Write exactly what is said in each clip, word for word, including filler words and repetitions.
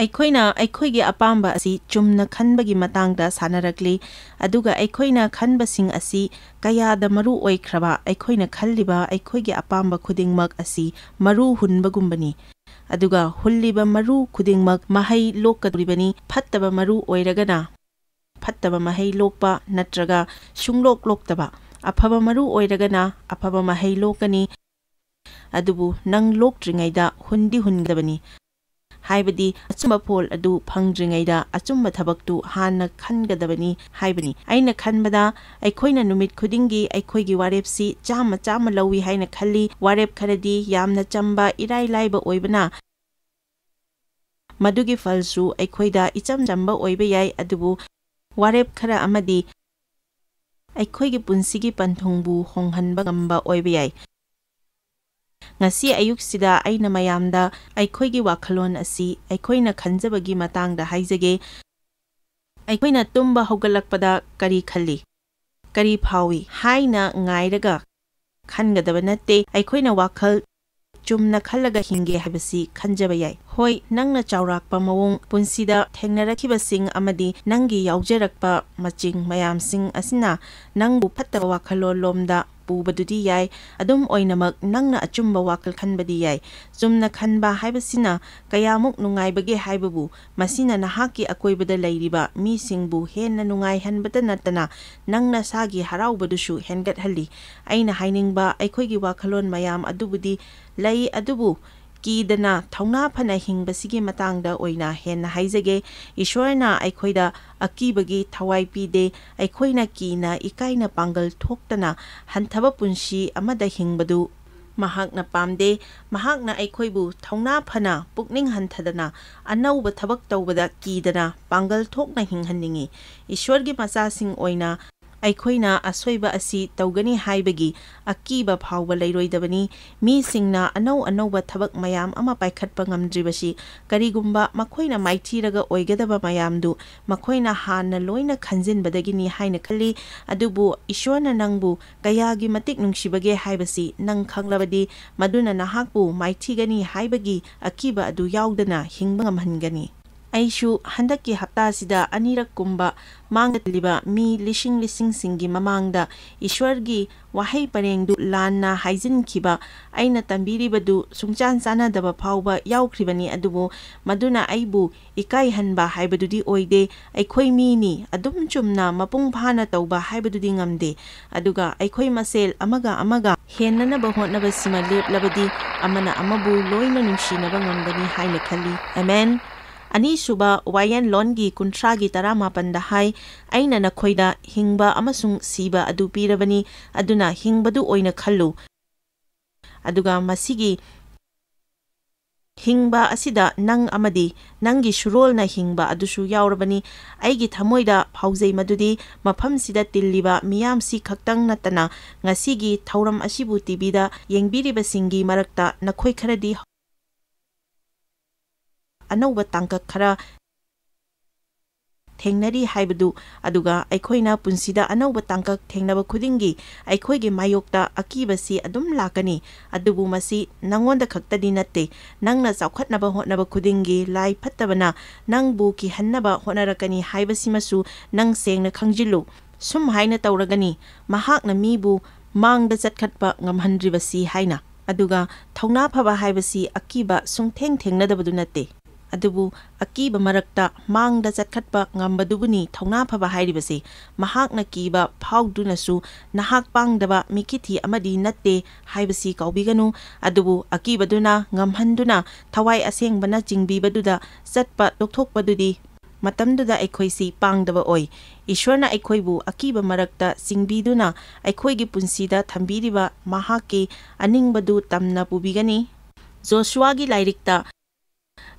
ꯑꯩꯈꯣꯏꯅ ꯑꯩꯈꯣꯏꯒꯤ ꯑꯄꯥꯝꯕ ꯑꯁꯤ ꯆꯨꯝꯅ ꯈꯟꯕꯒꯤ ꯃꯇꯥꯡꯗ ꯁꯥꯟꯅꯔꯛꯂꯤ, ꯑꯗꯨꯒ ꯑꯩꯈꯣꯏꯅ ꯈꯟꯕꯁꯤꯡ ꯑꯁꯤ ꯀꯌꯥꯗ ꯃꯔꯨ ꯑꯣꯏꯈ꯭ꯔꯕ, ꯑꯩꯈꯣꯏꯅ ꯈꯜꯂꯤꯕ ꯑꯩꯈꯣꯏꯒꯤ ꯑꯄꯥꯝꯕ ꯈꯨꯗꯤꯡꯃꯛ ꯑꯁꯤ ꯃꯔꯨ ꯍꯨꯟꯕꯒꯨꯝꯕꯅꯤ꯫ ꯑꯗꯨꯒ ꯍꯨꯜꯂꯤꯕ ꯃꯔꯨ ꯈꯨꯗꯤꯡꯃꯛ ꯃꯍꯩ ꯂꯣꯛꯀꯗꯧꯔꯤꯕꯅꯤ꯫ ꯐꯠꯇꯕ ꯃꯔꯨ ꯑꯣꯏꯔꯒꯅ ꯐꯠꯇꯕ ꯃꯍꯩ ꯂꯣꯛꯄ, ꯅꯠꯇ꯭ꯔꯒ ꯁꯨꯡꯂꯣꯛ ꯂꯣꯛꯇꯕ꯫ ꯑꯐꯕ ꯃꯔꯨ ꯑꯣꯏꯔꯒꯅ ꯑꯐꯕ ꯃꯍꯩ ꯂꯣꯛꯀꯅꯤ꯫ ꯑꯗꯨꯕꯨ ꯅꯪ ꯂꯣꯛꯇ꯭ꯔꯤꯉꯩꯗ ꯍꯨꯟꯗꯤ ꯍꯨꯟꯒꯗꯕꯅꯤ꯫ ꯍꯥꯏꯕꯗꯤ ꯑꯆꯨꯝꯕ ꯐꯣꯜ ꯑꯗꯨ ꯐꯪꯗ꯭ꯔꯤꯉꯩꯗ ꯑꯆꯨꯝꯕ ꯊꯕꯛꯇꯨ ꯍꯥꯟꯅ ꯈꯟꯒꯗꯕꯅꯤ ꯍꯥꯏꯕꯅꯤ꯫ ꯑꯩꯅ ꯈꯟꯕꯗ ꯑꯩꯈꯣꯏꯅ ꯅꯨꯃꯤꯠ ꯈꯨꯗꯤꯡꯒꯤ ꯑꯩꯈꯣꯏꯒꯤ ꯋꯥꯔꯦꯞꯁꯤ ꯆꯥꯝꯃ ꯆꯥꯝꯃ ꯂꯧꯏ ꯍꯥꯏꯅ ꯈꯜꯂꯤ꯫ ꯋꯥꯔꯦꯞ ꯈꯔꯗꯤ ꯌꯥꯝꯅ ꯆꯝꯕ, ꯏꯔꯥꯏ ꯂꯥꯏꯕ ꯑꯣꯏꯕꯅ ꯃꯗꯨꯒꯤ ꯐꯜꯁꯨ ꯑꯩꯈꯣꯏꯗ ꯏꯆꯝ ꯆꯝꯕ ꯑꯣꯏꯕ ꯌꯥꯏ, ꯑꯗꯨꯕꯨ ꯋꯥꯔꯦꯞ ꯈꯔ ꯑꯃꯗꯤ ꯑꯩꯈꯣꯏꯒꯤ ꯄꯨꯟꯁꯤꯒꯤ ꯄꯟꯊꯨꯡꯕꯨ ꯍꯣꯡꯍꯟꯕ ꯉꯝꯕ ꯑꯣꯏꯕ ꯌꯥꯏ꯫ ꯉꯁꯤ ꯑꯌꯨꯛꯁꯤꯗ ꯑꯩꯅ ꯃꯌꯥꯝꯗ ꯑꯩꯈꯣꯏꯒꯤ ꯋꯥꯈꯜꯂꯣꯟ ꯑꯁꯤ ꯑꯩꯈꯣꯏꯅ ꯈꯟꯖꯕꯒꯤ ꯃꯇꯥꯡꯗ ꯍꯥꯏꯖꯒꯦ꯫ ꯑꯩꯈꯣꯏꯅ ꯇꯨꯝꯕ ꯍꯧꯒꯠꯂꯛꯄꯗ ꯀꯔꯤ ꯈꯜꯂꯤ, ꯀꯔꯤ ꯐꯥꯎꯏ ꯍꯥꯏꯅ ꯉꯥꯏꯔꯒ ꯈꯟꯒꯗꯕ ꯅꯠꯇꯦ꯫ ꯑꯩꯈꯣꯏꯅ ꯋꯥꯈꯜ ꯆꯨꯝꯅ ꯈꯜꯂꯒ ꯍꯤꯡꯒꯦ ꯍꯥꯏꯕꯁꯤ ꯈꯟꯖꯕ ꯌꯥꯏ꯫ ꯍꯣꯏ, ꯅꯪꯅ ꯆꯥꯎꯔꯥꯛꯄ ꯃꯑꯣꯡ, ꯄꯨꯟꯁꯤꯗ ꯊꯦꯡꯅꯔꯛꯈꯤꯕꯁꯤꯡ ꯑꯃꯗꯤ ꯅꯪꯒꯤ ꯌꯥꯎꯖꯔꯛꯄ ꯃꯆꯤꯡ ꯃꯌꯥꯝꯁꯤꯡ ꯑꯁꯤꯅ ꯅꯪꯕꯨ ꯐꯠꯇꯕ ꯋꯥꯈꯜꯂꯣꯟ ꯂꯣꯝꯗ ꯄꯨꯕꯗꯨꯗꯤ ꯌꯥꯏ꯫ ꯑꯗꯨꯝ ꯑꯣꯏꯅꯃꯛ, ꯅꯪꯅ ꯑꯆꯨꯝꯕ ꯋꯥꯈꯜ ꯈꯟꯕꯗꯤ ꯌꯥꯏ꯫ ꯆꯨꯝꯅ ꯈꯟꯕ ꯍꯥꯏꯕꯁꯤꯅ ꯀꯌꯥꯃꯨꯛ ꯅꯨꯡꯉꯥꯏꯕꯒꯦ ꯍꯥꯏꯕꯕꯨ, ꯃꯁꯤꯅ ꯅꯍꯥꯛꯀꯤ ꯑꯀꯣꯏꯕꯗ ꯂꯩꯔꯤꯕ ꯃꯤꯁꯤꯡꯕꯨ ꯍꯦꯟꯅ ꯅꯨꯡꯉꯥꯏꯍꯟꯕꯇ ꯅꯠꯇꯅ ꯅꯪ ꯅꯁꯥꯒꯤ ꯍꯔꯥꯎꯕꯗꯨꯁꯨ ꯍꯦꯟꯒꯠꯍꯜꯂꯤ꯫ ꯑꯩꯅ ꯍꯥꯏꯅꯤꯡꯕ, ꯑꯩꯈꯣꯏꯒꯤ ꯋꯥꯈꯜꯂꯣꯟ ꯃꯌꯥꯝ ꯑꯗꯨꯕꯨꯗꯤ ꯂꯩ, ꯑꯗꯨꯕꯨ ꯀꯤꯗꯅ ꯊꯧꯅꯥ ꯐꯅ ꯍꯤꯡꯕꯁꯤꯒꯤ ꯃꯇꯥꯡꯗ ꯑꯣꯏꯅ ꯍꯦꯟꯅ ꯍꯥꯏꯖꯒꯦ꯫ ꯏꯁ꯭ꯋꯔꯅ ꯑꯩꯈꯣꯏꯗ ꯑꯀꯤꯕꯒꯤ ꯊꯋꯥꯏ ꯄꯤꯗꯦ꯫ ꯑꯩꯈꯣꯏꯅ ꯀꯤꯅ ꯏꯀꯥꯏꯅ ꯄꯥꯡꯒꯜ ꯊꯣꯛꯇꯅ ꯍꯟꯊꯕ ꯄꯨꯟꯁꯤ ꯑꯃꯗ ꯍꯤꯡꯕꯗꯨ ꯃꯍꯥꯛꯅ ꯄꯥꯝꯗꯦ꯫ ꯃꯍꯥꯛꯅ ꯑꯩꯈꯣꯏꯕꯨ ꯊꯧꯅꯥ ꯐꯅ, ꯄꯨꯛꯅꯤꯡ ꯍꯟꯊꯗꯅ ꯑꯅꯧꯕ ꯊꯕꯛ ꯇꯧꯕꯗ ꯀꯤꯗꯅ ꯄꯥꯡꯒꯜ ꯊꯣꯛꯅ ꯍꯤꯡꯍꯟꯅꯤꯡꯏ꯫ ꯏꯁ꯭ꯋꯔꯒꯤ ꯃꯆꯥꯁꯤꯡ ꯑꯣꯏꯅ ꯑꯩꯈꯣꯏꯅ ꯑꯁꯣꯏꯕ ꯑꯁꯤ ꯇꯧꯒꯅꯤ ꯍꯥꯏꯕꯒꯤ ꯑꯀꯤꯕ ꯐꯥꯎꯕ ꯂꯩꯔꯣꯏꯗꯕꯅꯤ꯫ ꯃꯤꯁꯤꯡꯅ ꯑꯅꯧ ꯑꯅꯧꯕ ꯊꯕꯛ ꯃꯌꯥꯝ ꯑꯃ ꯄꯥꯏꯈꯠꯄ ꯉꯝꯗ꯭ꯔꯤꯕꯁꯤ ꯀꯔꯤꯒꯨꯝꯕ ꯃꯈꯣꯏꯅ ꯃꯥꯏꯊꯤꯔꯒ ꯑꯣꯏꯒꯗꯕ ꯃꯌꯥꯝꯗꯨ ꯃꯈꯣꯏꯅ ꯍꯥꯟꯅ ꯂꯣꯏꯅ ꯈꯟꯖꯤꯟꯕꯗꯒꯤꯅꯤ ꯍꯥꯏꯅ ꯈꯜꯂꯤ꯫ ꯑꯗꯨꯕꯨ ꯏꯁꯣꯔꯅ ꯅꯪꯕꯨ ꯀꯌꯥꯒꯤ ꯃꯇꯤꯛ ꯅꯨꯡꯁꯤꯕꯒꯦ ꯍꯥꯏꯕꯁꯤ ꯅꯪ ꯈꯪꯂꯕꯗꯤ, ꯃꯗꯨꯅ ꯅꯍꯥꯛꯄꯨ ꯃꯥꯏꯊꯤꯒꯅꯤ ꯍꯥꯏꯕꯒꯤ ꯑꯀꯤꯕ ꯑꯗꯨ ꯌꯥꯎꯗꯅ ꯍꯤꯡꯕ ꯉꯝꯍꯟꯒꯅꯤ꯫ ꯑꯩꯁꯨ ꯍꯟꯗꯛꯀꯤ ꯍꯞꯇꯥꯁꯤꯗ ꯑꯅꯤꯔꯛ ꯀꯨꯝꯕ ꯃꯥꯡꯗ ꯇꯤꯜꯂꯤꯕ ꯃꯤ ꯂꯤꯁꯤꯡ ꯂꯤꯁꯤꯡꯁꯤꯡꯒꯤ ꯃꯃꯥꯡꯗ ꯏꯁ꯭ꯋꯔꯒꯤ ꯋꯥꯍꯩ ꯄꯔꯦꯡꯗꯨ ꯂꯥꯟꯅ ꯍꯥꯏꯖꯤꯟꯈꯤꯕ, ꯑꯩꯅ ꯇꯝꯕꯤꯔꯤꯕꯗꯨ ꯁꯨꯡꯆꯥꯟ ꯆꯥꯟꯅꯗꯕ ꯐꯥꯎꯕ ꯌꯥꯎꯈ꯭ꯔꯤꯕꯅꯤ꯫ ꯑꯗꯨꯕꯨ ꯃꯗꯨꯅ ꯑꯩꯕꯨ ꯏꯀꯥꯏꯍꯟꯕ ꯍꯥꯏꯕꯗꯨꯗꯤ ꯑꯣꯏꯗꯦ꯫ ꯑꯩꯈꯣꯏ ꯃꯤꯅꯤ, ꯑꯗꯨꯝ ꯆꯨꯝꯅ ꯃꯄꯨꯡ ꯐꯥꯅ ꯇꯧꯕ ꯍꯥꯏꯕꯗꯨꯗꯤ ꯉꯝꯗꯦ꯫ ꯑꯗꯨꯒ ꯑꯩꯈꯣꯏ ꯃꯁꯦꯜ ꯑꯃꯒ ꯑꯃꯒ ꯍꯦꯟꯅꯅꯕ ꯍꯣꯠꯅꯕꯁꯤꯃ ꯂꯦꯞꯂꯕꯗꯤ ꯑꯃꯅ ꯑꯃꯕꯨ ꯂꯣꯏꯅ ꯅꯨꯡꯁꯤꯅꯕ ꯉꯝꯒꯅꯤ ꯍꯥꯏꯅ ꯈꯜꯂꯤ꯫ ꯑꯃꯦꯟ꯫ ꯑꯅꯤꯁꯨꯕ ꯋꯥꯌꯦꯟꯂꯣꯟꯒꯤ ꯀꯨꯟꯊ꯭ꯔꯥꯒꯤ ꯇꯔꯥꯃꯥꯄꯟꯗ ꯍꯥꯏ, "ꯑꯩꯅ ꯅꯈꯣꯏꯗ ꯍꯤꯡꯕ ꯑꯃꯁꯨꯡ ꯁꯤꯕ ꯑꯗꯨ ꯄꯤꯔꯕꯅꯤ, ꯑꯗꯨꯅ ꯍꯤꯡꯕꯗꯨ ꯑꯣꯏꯅ ꯈꯜꯂꯨ꯫ ꯑꯗꯨꯒ ꯃꯁꯤꯒꯤ ꯍꯤꯡꯕ ꯑꯁꯤꯗ ꯅꯪ ꯑꯃꯗꯤ ꯅꯪꯒꯤ ꯁꯨꯔꯣꯜꯅ ꯍꯤꯡꯕ ꯑꯗꯨꯁꯨ ꯌꯥꯎꯔꯕꯅꯤ꯫" ꯑꯩꯒꯤ ꯊꯃꯣꯏꯗ ꯐꯥꯎꯖꯩ ꯃꯗꯨꯗꯤ ꯃꯐꯝꯁꯤꯗ ꯇꯤꯜꯂꯤꯕ ꯃꯤꯌꯥꯝꯁꯤ ꯈꯛꯇꯪ ꯅꯠꯇꯅ ꯉꯁꯤꯒꯤ ꯊꯧꯔꯝ ꯑꯁꯤꯕꯨ ꯇꯤꯚꯤꯗ ꯌꯦꯡꯕꯤꯔꯤꯕꯁꯤꯡꯒꯤ ꯃꯔꯛꯇ ꯅꯈꯣꯏ ꯈꯔꯗꯤ ꯑꯅꯧꯕ ꯇꯥꯡꯀꯛ ꯈꯔ ꯊꯦꯡꯅꯔꯤ ꯍꯥꯏꯕꯗꯨ, ꯑꯗꯨꯒ ꯑꯩꯈꯣꯏꯅ ꯄꯨꯟꯁꯤꯗ ꯑꯅꯧꯕ ꯇꯥꯡꯀꯛ ꯊꯦꯡꯅꯕ ꯈꯨꯗꯤꯡꯒꯤ ꯑꯩꯈꯣꯏꯒꯤ ꯃꯥꯌꯣꯛꯇ ꯑꯀꯤꯕꯁꯤ ꯑꯗꯨꯝ ꯂꯥꯛꯀꯅꯤ꯫ ꯑꯗꯨꯕꯨ ꯃꯁꯤ ꯅꯉꯣꯟꯗ ꯈꯛꯇꯗꯤ ꯅꯠꯇꯦ꯫ ꯅꯪꯅ ꯆꯥꯎꯈꯠꯅꯕ ꯍꯣꯠꯅꯕ ꯈꯨꯗꯤꯡꯒꯤ ꯂꯥꯏ ꯐꯠꯇꯕꯅ ꯅꯪꯕꯨ ꯀꯤꯍꯟꯅꯕ ꯍꯣꯠꯅꯔꯛꯀꯅꯤ ꯍꯥꯏꯕꯁꯤꯃꯁꯨ ꯅꯪ ꯁꯦꯡꯅ ꯈꯪꯖꯤꯜꯂꯨ꯫ ꯁꯨꯝ ꯍꯥꯏꯅ ꯇꯧꯔꯒꯅꯤ ꯃꯍꯥꯛꯅ ꯃꯤꯕꯨ ꯃꯥꯡꯗ ꯆꯠꯈꯠꯄ ꯉꯝꯍꯟꯗ꯭ꯔꯤꯕꯁꯤ ꯍꯥꯏꯅ꯫ ꯑꯗꯨꯒ ꯊꯧꯅꯥ ꯐꯕ ꯍꯥꯏꯕꯁꯤ ꯑꯀꯤꯕ ꯁꯨꯡꯊꯦꯡ ꯊꯦꯡꯅꯗꯕꯗꯨ ꯅꯠꯇꯦ꯫ ꯑꯗꯨꯕꯨ ꯑꯀꯤꯕ ꯃꯔꯛꯇ ꯃꯥꯡꯗ ꯆꯠꯈꯠꯄ ꯉꯝꯕꯗꯨꯕꯨꯅꯤ ꯊꯧꯅꯥ ꯐꯕ ꯍꯥꯏꯔꯤꯕꯁꯤ꯫ ꯃꯍꯥꯛꯅ ꯀꯤꯕ ꯐꯥꯎꯗꯨꯅꯁꯨ ꯅꯍꯥꯛ ꯄꯥꯡꯗꯕ ꯃꯤꯀꯤꯊꯤ ꯑꯃꯗꯤ ꯅꯠꯇꯦ ꯍꯥꯏꯕꯁꯤ ꯀꯥꯎꯕꯤꯒꯅꯨ꯫ ꯑꯗꯨꯕꯨ ꯑꯀꯤꯕꯗꯨꯅ ꯉꯝꯍꯟꯗꯨꯅ ꯊꯋꯥꯏ ꯑꯁꯦꯡꯕꯅ ꯆꯤꯡꯕꯤꯕꯗꯨꯗ ꯆꯠꯄ ꯇꯣꯛꯊꯣꯛꯄꯗꯨꯗꯤ ꯃꯇꯝꯗꯨꯗ ꯑꯩꯈꯣꯏꯁꯤ ꯄꯥꯡꯗꯕ ꯑꯣꯏ꯫ ꯏꯁ꯭ꯋꯔꯅ ꯑꯩꯈꯣꯏꯕꯨ ꯑꯀꯤꯕ ꯃꯔꯛꯇ ꯆꯤꯡꯕꯤꯗꯨꯅ ꯑꯩꯈꯣꯏꯒꯤ ꯄꯨꯟꯁꯤꯗ ꯊꯝꯕꯤꯔꯤꯕ ꯃꯍꯥꯛꯀꯤ ꯑꯅꯤꯡꯕꯗꯨ ꯇꯝꯅ ꯄꯨꯕꯤꯒꯅꯤ꯫ ꯖꯣꯁꯨꯋꯥꯒꯤ ꯂꯥꯏꯔꯤꯛꯇ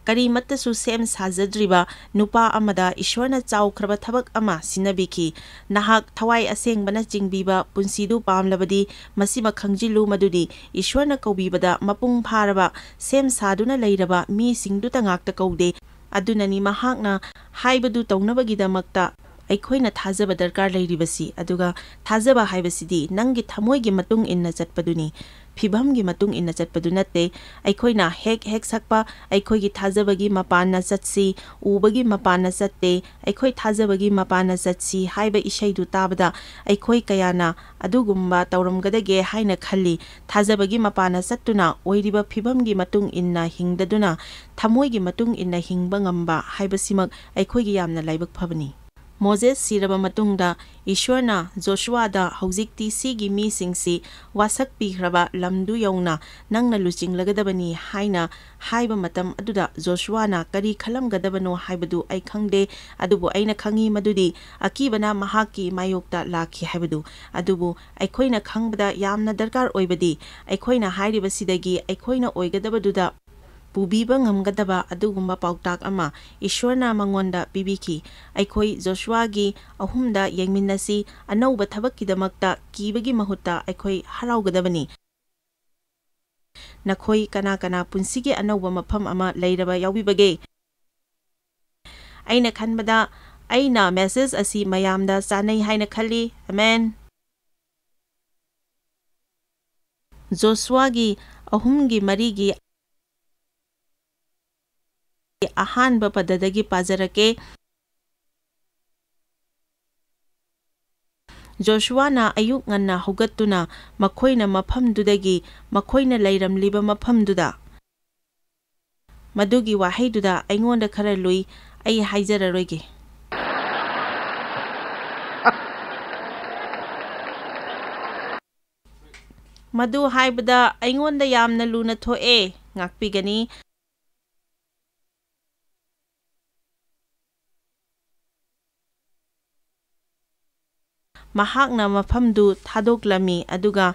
ꯀꯔꯤꯃꯠꯇꯁꯨ ꯁꯦꯝ ꯁꯥꯖꯗ꯭ꯔꯤꯕ ꯅꯨꯄꯥ ꯑꯃꯗ ꯏꯁ꯭ꯋꯔꯅ ꯆꯥꯎꯈ꯭ꯔꯕ ꯊꯕꯛ ꯑꯃ ꯁꯤꯟꯅꯕꯤꯈꯤ꯫ "ꯅꯍꯥꯛ ꯊꯋꯥꯏ ꯑꯁꯦꯡꯕꯅ ꯆꯤꯡꯕꯤꯕ ꯄꯨꯟꯁꯤꯗꯨ ꯄꯥꯝꯂꯕꯗꯤ ꯃꯁꯤꯃ ꯈꯪꯖꯤꯜꯂꯨ ꯃꯗꯨꯗꯤ ꯏꯁ꯭ꯋꯔꯅ ꯀꯧꯕꯤꯕꯗ ꯃꯄꯨꯡ ꯐꯥꯔꯕ, ꯁꯦꯝ ꯁꯥꯗꯨꯅ ꯂꯩꯔꯕ ꯃꯤꯁꯤꯡꯗꯨꯇ ꯉꯥꯛꯇ ꯀꯧꯗꯦ꯫ ꯑꯗꯨꯅꯅꯤ ꯃꯍꯥꯛꯅ ꯍꯥꯏꯕꯗꯨ ꯇꯧꯅꯕꯒꯤꯗꯃꯛꯇ ꯑꯩꯈꯣꯏꯅ ꯊꯥꯖꯕ ꯗꯔꯀꯥꯔ ꯂꯩꯔꯤꯕꯁꯤ꯫ ꯑꯗꯨꯒ ꯊꯥꯖꯕ ꯍꯥꯏꯕꯁꯤꯗꯤ ꯅꯪꯒꯤ ꯊꯃꯣꯏꯒꯤ ꯃꯇꯨꯡ ꯏꯟꯅ ꯆꯠꯄꯗꯨꯅꯤ, ꯐꯤꯚꯝꯒꯤ ꯃꯇꯨꯡ ꯏꯟꯅ ꯆꯠꯄꯗꯨ ꯅꯠꯇꯦ꯫ ꯑꯩꯈꯣꯏꯅ ꯍꯦꯛ ꯍꯦꯛ ꯁꯛꯄ "ꯑꯩꯈꯣꯏꯒꯤ ꯊꯥꯖꯕꯒꯤ ꯃꯄꯥꯟꯅ ꯆꯠꯁꯤ, ꯎꯕꯒꯤ ꯃꯄꯥꯟꯅ ꯆꯠꯇꯦ, ꯑꯩꯈꯣꯏ ꯊꯥꯖꯕꯒꯤ ꯃꯄꯥꯟꯅ ꯆꯠꯁꯤ" ꯍꯥꯏꯕ ꯏꯁꯩꯗꯨ ꯇꯥꯕꯗ ꯑꯩꯈꯣꯏ ꯀꯌꯥꯅ ꯑꯗꯨꯒꯨꯝꯕ ꯇꯧꯔꯝꯒꯗꯒꯦ ꯍꯥꯏꯅ ꯈꯜꯂꯤ꯫ ꯊꯥꯖꯕꯒꯤ ꯃꯄꯥꯟꯅ ꯆꯠꯇꯨꯅ ꯑꯣꯏꯔꯤꯕ ꯐꯤꯚꯝꯒꯤ ꯃꯇꯨꯡ ꯏꯟꯅ ꯍꯤꯡꯗꯗꯨꯅ ꯊꯃꯣꯏꯒꯤ ꯃꯇꯨꯡ ꯏꯟꯅ ꯍꯤꯡꯕ ꯉꯝꯕ ꯍꯥꯏꯕꯁꯤꯃꯛ ꯑꯩꯈꯣꯏꯒꯤ ꯌꯥꯝꯅ ꯂꯥꯏꯕꯛ ꯐꯕꯅꯤ꯫ ꯃꯣꯖꯦꯁ ꯁꯤꯔꯕ ꯃꯇꯨꯡꯗ ꯏꯁ꯭ꯋꯔꯅ ꯖꯣꯁꯨꯋꯥꯗ "ꯍꯧꯖꯤꯛꯇꯤ ꯁꯤꯒꯤ ꯃꯤꯁꯤꯡꯁꯤ ꯋꯥꯁꯛꯄꯤꯈ꯭ꯔꯕ ꯂꯝꯗꯨ ꯌꯧꯅ ꯅꯪꯅ ꯂꯨꯆꯤꯡꯂꯒꯗꯕꯅꯤ" ꯍꯥꯏꯅ ꯍꯥꯏꯕ ꯃꯇꯝ ꯑꯗꯨꯗ ꯖꯣꯁꯨꯋꯥꯅ ꯀꯔꯤ ꯈꯜꯂꯝꯒꯗꯕꯅꯣ ꯍꯥꯏꯕꯗꯨ ꯑꯩ ꯈꯪꯗꯦ, ꯑꯗꯨꯕꯨ ꯑꯩꯅ ꯈꯪꯏ ꯃꯗꯨꯗꯤ ꯑꯀꯤꯕꯅ ꯃꯍꯥꯛꯀꯤ ꯃꯥꯌꯣꯛꯇ ꯂꯥꯛꯈꯤ ꯍꯥꯏꯕꯗꯨ꯫ ꯑꯗꯨꯕꯨ ꯑꯩꯈꯣꯏꯅ ꯈꯪꯕꯗ ꯌꯥꯝꯅ ꯗꯔꯀꯥꯔ ꯑꯣꯏꯕꯗꯤ ꯑꯩꯈꯣꯏꯅ ꯍꯥꯏꯔꯤꯕꯁꯤꯗꯒꯤ ꯑꯩꯈꯣꯏꯅ ꯑꯣꯏꯒꯗꯕꯗꯨꯗ ꯄꯨꯕꯤꯕ ꯉꯝꯒꯗꯕ ꯑꯗꯨꯒꯨꯝꯕ ꯄꯥꯎꯇꯥꯛ ꯑꯃ ꯏꯁ꯭ꯋꯔꯅ ꯃꯉꯣꯟꯗ ꯄꯤꯕꯤꯈꯤ꯫ ꯑꯩꯈꯣꯏ ꯖꯣꯁꯨꯋꯥꯒꯤ ꯑꯍꯨꯝꯗ ꯌꯦꯡꯃꯤꯟꯅꯁꯤ꯫ ꯑꯅꯧꯕ ꯊꯕꯛꯀꯤꯗꯃꯛꯇ ꯀꯤꯕꯒꯤ ꯃꯍꯨꯠꯇ ꯑꯩꯈꯣꯏ ꯍꯔꯥꯎꯒꯗꯕꯅꯤ꯫ ꯅꯈꯣꯏ ꯀꯅꯥ ꯀꯅꯥ ꯄꯨꯟꯁꯤꯒꯤ ꯑꯅꯧꯕ ꯃꯐꯝ ꯑꯃ ꯂꯩꯔꯕ ꯌꯥꯎꯕꯤꯕꯒꯦ? ꯑꯩꯅ ꯈꯟꯕꯗ ꯑꯩꯅ ꯃꯦꯁꯦꯖ ꯑꯁꯤ ꯃꯌꯥꯝꯗ ꯆꯥꯅꯩ ꯍꯥꯏꯅ ꯈꯜꯂꯤ꯫ ꯑꯃꯦꯟ꯫ ꯖꯣꯁꯨꯋꯥꯒꯤ ꯑꯍꯨꯝꯒꯤ ꯃꯔꯤꯒꯤ ꯑꯍꯥꯟꯕ ꯄꯗꯗꯒꯤ ꯄꯥꯖꯔꯛꯀꯦ꯫ ꯖꯣꯁꯨꯋꯥꯅ ꯑꯌꯨꯛ ꯉꯟꯅ ꯍꯧꯒꯠꯇꯨꯅ ꯃꯈꯣꯏꯅ ꯃꯐꯝꯗꯨꯗꯒꯤ, ꯃꯈꯣꯏꯅ ꯂꯩꯔꯝꯂꯤꯕ ꯃꯐꯝꯗꯨꯗ, ꯃꯗꯨꯒꯤ ꯋꯥꯍꯩꯗꯨꯗ ꯑꯩꯉꯣꯟꯗ ꯈꯔ ꯂꯨꯏ, ꯑꯩ ꯍꯥꯏꯖꯔꯔꯣꯏꯒꯦ꯫ ꯃꯗꯨ ꯍꯥꯏꯕꯗ ꯑꯩꯉꯣꯟꯗ ꯌꯥꯝꯅ ꯂꯨꯅ ꯊꯣꯛꯑꯦ, ꯉꯥꯛꯄꯤꯒꯅꯤ꯫ ꯃꯍꯥꯛꯅ ꯃꯐꯝꯗꯨ ꯊꯥꯗꯣꯛꯂꯝꯃꯤ, ꯑꯗꯨꯒ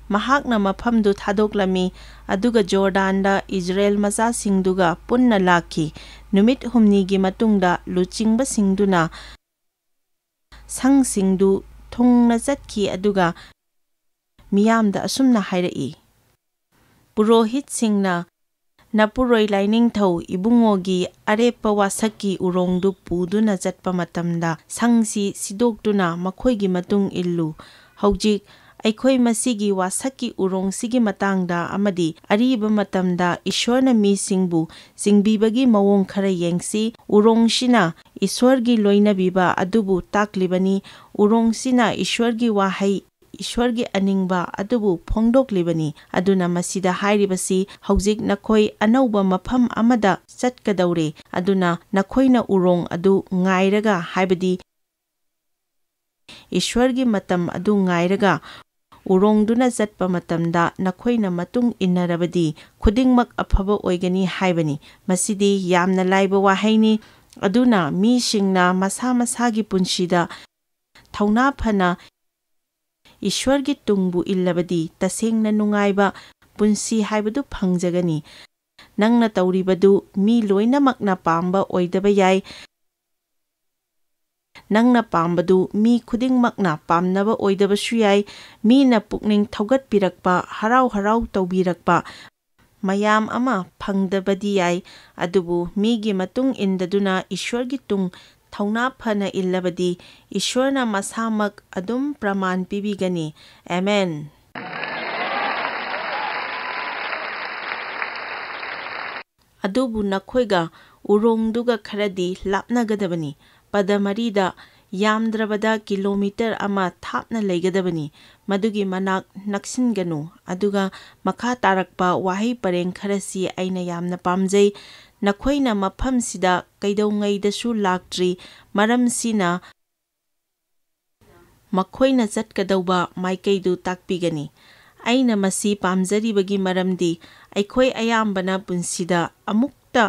ꯃꯍꯥꯛꯅ ꯃꯐꯝꯗꯨ ꯊꯥꯗꯣꯛꯂꯝꯃꯤ, ꯑꯗꯨꯒ ꯖꯣꯔꯗꯥꯟꯗ ꯏꯖꯔꯦꯜ ꯃꯆꯥꯁꯤꯡꯗꯨꯒ ꯄꯨꯟꯅ ꯂꯥꯛꯈꯤ꯫ ꯅꯨꯃꯤꯠ ꯍꯨꯝꯅꯤꯒꯤ ꯃꯇꯨꯡꯗ ꯂꯨꯆꯤꯡꯕꯁꯤꯡꯗꯨꯅ ꯁꯪꯁꯤꯡꯗꯨ ꯊꯨꯡꯅ ꯆꯠꯈꯤ, ꯑꯗꯨꯒ ꯃꯤꯌꯥꯝꯗ ꯑꯁꯨꯝꯅ ꯍꯥꯏꯔꯛꯏ, ꯄꯨꯔꯣꯍꯤꯠꯁꯤꯡꯅ ꯅꯄꯨꯔꯣꯏ ꯂꯥꯏꯅꯤꯡꯊꯧ ꯏꯕꯨꯡꯉꯣꯒꯤ ꯑꯔꯦꯞꯄ ꯋꯥꯁꯛꯀꯤ ꯎꯔꯣꯡꯗꯨ ꯄꯨꯗꯨꯅ ꯆꯠꯄ ꯃꯇꯝꯗ ꯁꯪꯁꯤ ꯁꯤꯗꯣꯛꯇꯨꯅ ꯃꯈꯣꯏꯒꯤ ꯃꯇꯨꯡ ꯏꯜꯂꯨ꯫ ꯍꯧꯖꯤꯛ ꯑꯩꯈꯣꯏ ꯃꯁꯤꯒꯤ ꯋꯥꯁꯛꯀꯤ ꯎꯔꯣꯡꯁꯤꯒꯤ ꯃꯇꯥꯡꯗ ꯑꯃꯗꯤ ꯑꯔꯤꯕ ꯃꯇꯝꯗ ꯏꯁꯣꯔꯅ ꯃꯤꯁꯤꯡꯕꯨ ꯆꯤꯡꯕꯤꯕꯒꯤ ꯃꯑꯣꯡ ꯈꯔ ꯌꯦꯡꯁꯤ꯫ ꯎꯔꯣꯡꯁꯤꯅ ꯏꯁꯣꯔꯒꯤ ꯂꯣꯏꯅꯕꯤꯕ ꯑꯗꯨꯕꯨ ꯇꯥꯛꯂꯤꯕꯅꯤ꯫ ꯎꯔꯣꯡꯁꯤꯅ ꯏꯁꯣꯔꯒꯤ ꯋꯥꯍꯩ, ꯏꯁꯣꯔꯒꯤ ꯑꯅꯤꯡꯕ ꯑꯗꯨꯕꯨ ꯐꯣꯡꯗꯣꯛꯂꯤꯕꯅꯤ꯫ ꯑꯗꯨꯅ ꯃꯁꯤꯗ ꯍꯥꯏꯔꯤꯕꯁꯤ ꯍꯧꯖꯤꯛ ꯅꯈꯣꯏ ꯑꯅꯧꯕ ꯃꯐꯝ ꯑꯃꯗ ꯆꯠꯀꯗꯧꯔꯦ꯫ ꯑꯗꯨꯅ ꯅꯈꯣꯏꯅ ꯎꯔꯣꯡ ꯑꯗꯨ ꯉꯥꯏꯔꯒ, ꯍꯥꯏꯕꯗꯤ ꯏꯁꯣꯔꯒꯤ ꯃꯇꯝ ꯑꯗꯨ ꯉꯥꯏꯔꯒ ꯎꯔꯣꯡꯗꯨꯅ ꯆꯠꯄ ꯃꯇꯝꯗ ꯅꯈꯣꯏꯅ ꯃꯇꯨꯡ ꯏꯟꯅꯔꯕꯗꯤ ꯈꯨꯗꯤꯡꯃꯛ ꯑꯐꯕ ꯑꯣꯏꯒꯅꯤ ꯍꯥꯏꯕꯅꯤ꯫ ꯃꯁꯤꯗꯤ ꯌꯥꯝꯅ ꯂꯥꯏꯕ ꯋꯥꯍꯩꯅꯤ꯫ ꯑꯗꯨꯅ ꯃꯤꯁꯤꯡꯅ ꯃꯁꯥ ꯃꯁꯥꯒꯤ ꯄꯨꯟꯁꯤꯗ ꯊꯧꯅꯥ ꯐꯅ ꯏꯁꯣꯔꯒꯤ ꯇꯨꯡꯕꯨ ꯏꯜꯂꯕꯗꯤ ꯇꯁꯦꯡꯅ ꯅꯨꯡꯉꯥꯏꯕ ꯄꯨꯟꯁꯤ ꯍꯥꯏꯕꯗꯨ ꯐꯪꯖꯒꯅꯤ꯫ ꯅꯪꯅ ꯇꯧꯔꯤꯕꯗꯨ ꯃꯤ ꯂꯣꯏꯅꯃꯛꯅ ꯄꯥꯝꯕ ꯑꯣꯏꯗꯕ ꯌꯥꯏ꯫ ꯅꯪꯅ ꯄꯥꯝꯕꯗꯨ ꯃꯤ ꯈꯨꯗꯤꯡꯃꯛꯅ ꯄꯥꯝꯅꯕ ꯑꯣꯏꯗꯕꯁꯨ ꯌꯥꯏ꯫ ꯃꯤꯅ ꯄꯨꯛꯅꯤꯡ ꯊꯧꯒꯠꯄꯤꯔꯛꯄ, ꯍꯔꯥꯎ ꯍꯔꯥꯎ ꯇꯧꯕꯤꯔꯛꯄ ꯃꯌꯥꯝ ꯑꯃ ꯐꯪꯗꯕꯗꯤ ꯌꯥꯏ꯫ ꯑꯗꯨꯕꯨ ꯃꯤꯒꯤ ꯃꯇꯨꯡ ꯏꯟꯗꯗꯨꯅ ꯏꯁꯣꯔꯒꯤ ꯇꯨꯡ ꯊꯧꯅꯥ ꯐꯅ ꯏꯜꯂꯕꯗꯤ ꯏꯁꯣꯔꯅ ꯃꯁꯥꯃꯛ ꯑꯗꯨꯝ ꯄ꯭ꯔꯃꯥꯟ ꯄꯤꯕꯤꯒꯅꯤ꯫ ꯑꯦꯃꯦꯟ꯫ ꯑꯗꯨꯕꯨ ꯅꯈꯣꯏꯒ ꯎꯔꯣꯡꯗꯨꯒ ꯈꯔꯗꯤ ꯂꯥꯞꯅꯒꯗꯕꯅꯤ꯫ ꯄꯗ ꯃꯔꯤꯗ ꯌꯥꯝꯗ꯭ꯔꯕꯗ ꯀꯤꯂꯣꯃꯤꯇꯔ ꯑꯃ ꯊꯥꯞꯅ ꯂꯩꯒꯗꯕꯅꯤ꯫ ꯃꯗꯨꯒꯤ ꯃꯅꯥꯛ ꯅꯛꯁꯤꯟꯒꯅꯨ꯫ ꯑꯗꯨꯒ ꯃꯈꯥ ꯇꯥꯔꯛꯄ ꯋꯥꯍꯩ ꯄꯔꯦꯡ ꯈꯔꯁꯤ ꯑꯩꯅ ꯌꯥꯝꯅ ꯄꯥꯝꯖꯩ꯫ ꯅꯈꯣꯏꯅ ꯃꯐꯝꯁꯤꯗ ꯀꯩꯗꯧꯉꯩꯗꯁꯨ ꯂꯥꯛꯇ꯭ꯔꯤ, ꯃꯔꯝꯁꯤꯅ ꯃꯈꯣꯏꯅ ꯆꯠꯀꯗꯧꯕ ꯃꯥꯏꯀꯩꯗꯨ ꯇꯥꯛꯄꯤꯒꯅꯤ꯫ ꯑꯩꯅ ꯃꯁꯤ ꯄꯥꯝꯖꯔꯤꯕꯒꯤ ꯃꯔꯝꯗꯤ ꯑꯩꯈꯣꯏ ꯑꯌꯥꯝꯕꯅ ꯄꯨꯟꯁꯤꯗ ꯑꯃꯨꯛꯇ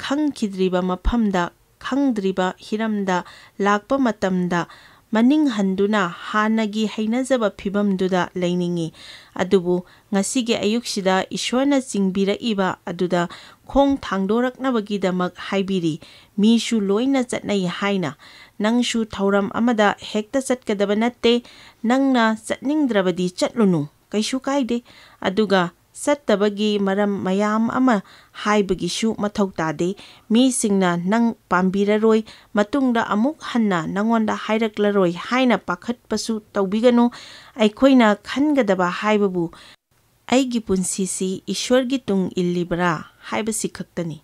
ꯈꯪꯈꯤꯗ꯭ꯔꯤꯕ ꯃꯐꯝꯗ, ꯈꯪꯗ꯭ꯔꯤꯕ ꯍꯤꯔꯝꯗ ꯂꯥꯛꯄ ꯃꯇꯝꯗ ꯃꯅꯤꯡ ꯍꯟꯗꯨꯅ ꯍꯥꯟꯅꯒꯤ ꯍꯩꯅꯖꯕ ꯐꯤꯚꯝꯗꯨꯗ ꯂꯩꯅꯤꯡꯏ꯫ ꯑꯗꯨꯕꯨ ꯉꯁꯤꯒꯤ ꯑꯌꯨꯛꯁꯤꯗ ꯏꯁꯣꯔꯅ ꯆꯤꯡꯕꯤꯔꯛꯏꯕ ꯑꯗꯨꯗ ꯈꯣꯡ ꯊꯥꯡꯗꯣꯔꯛꯅꯕꯒꯤꯗꯃꯛ ꯍꯥꯏꯕꯤꯔꯤ꯫ ꯃꯤꯁꯨ ꯂꯣꯏꯅ ꯆꯠꯅꯩ ꯍꯥꯏꯅ꯫ ꯅꯪꯁꯨ ꯊꯧꯔꯝ ꯑꯃꯗ ꯍꯦꯛꯇ ꯆꯠꯀꯗꯕ ꯅꯠꯇꯦ꯫ ꯅꯪꯅ ꯆꯠꯅꯤꯡꯗ꯭ꯔꯕꯗꯤ ꯆꯠꯂꯨꯅꯨ, ꯀꯩꯁꯨ ꯀꯥꯏꯗꯦ꯫ ꯑꯗꯨꯒ ꯆꯠꯇꯕꯒꯤ ꯃꯔꯝ ꯃꯌꯥꯝ ꯑꯃ ꯍꯥꯏꯕꯒꯤꯁꯨ ꯃꯊꯧ ꯇꯥꯗꯦ꯫ ꯃꯤꯁꯤꯡꯅ ꯅꯪ ꯄꯥꯝꯕꯤꯔꯔꯣꯏ, ꯃꯇꯨꯡꯗ ꯑꯃꯨꯛ ꯍꯟꯅ ꯅꯉꯣꯟꯗ ꯍꯥꯏꯔꯛꯂꯔꯣꯏ ꯍꯥꯏꯅ ꯄꯥꯈꯠꯄꯁꯨ ꯇꯧꯕꯤꯒꯅꯨ꯫ ꯑꯩꯈꯣꯏꯅ ꯈꯟꯒꯗꯕ ꯍꯥꯏꯕꯕꯨ, "ꯑꯩꯒꯤ ꯄꯨꯟꯁꯤꯁꯤ ꯏꯁꯣꯔꯒꯤ ꯇꯨꯡ ꯏꯜꯂꯤꯕ꯭ꯔꯥ?" ꯍꯥꯏꯕꯁꯤ ꯈꯛꯇꯅꯤ꯫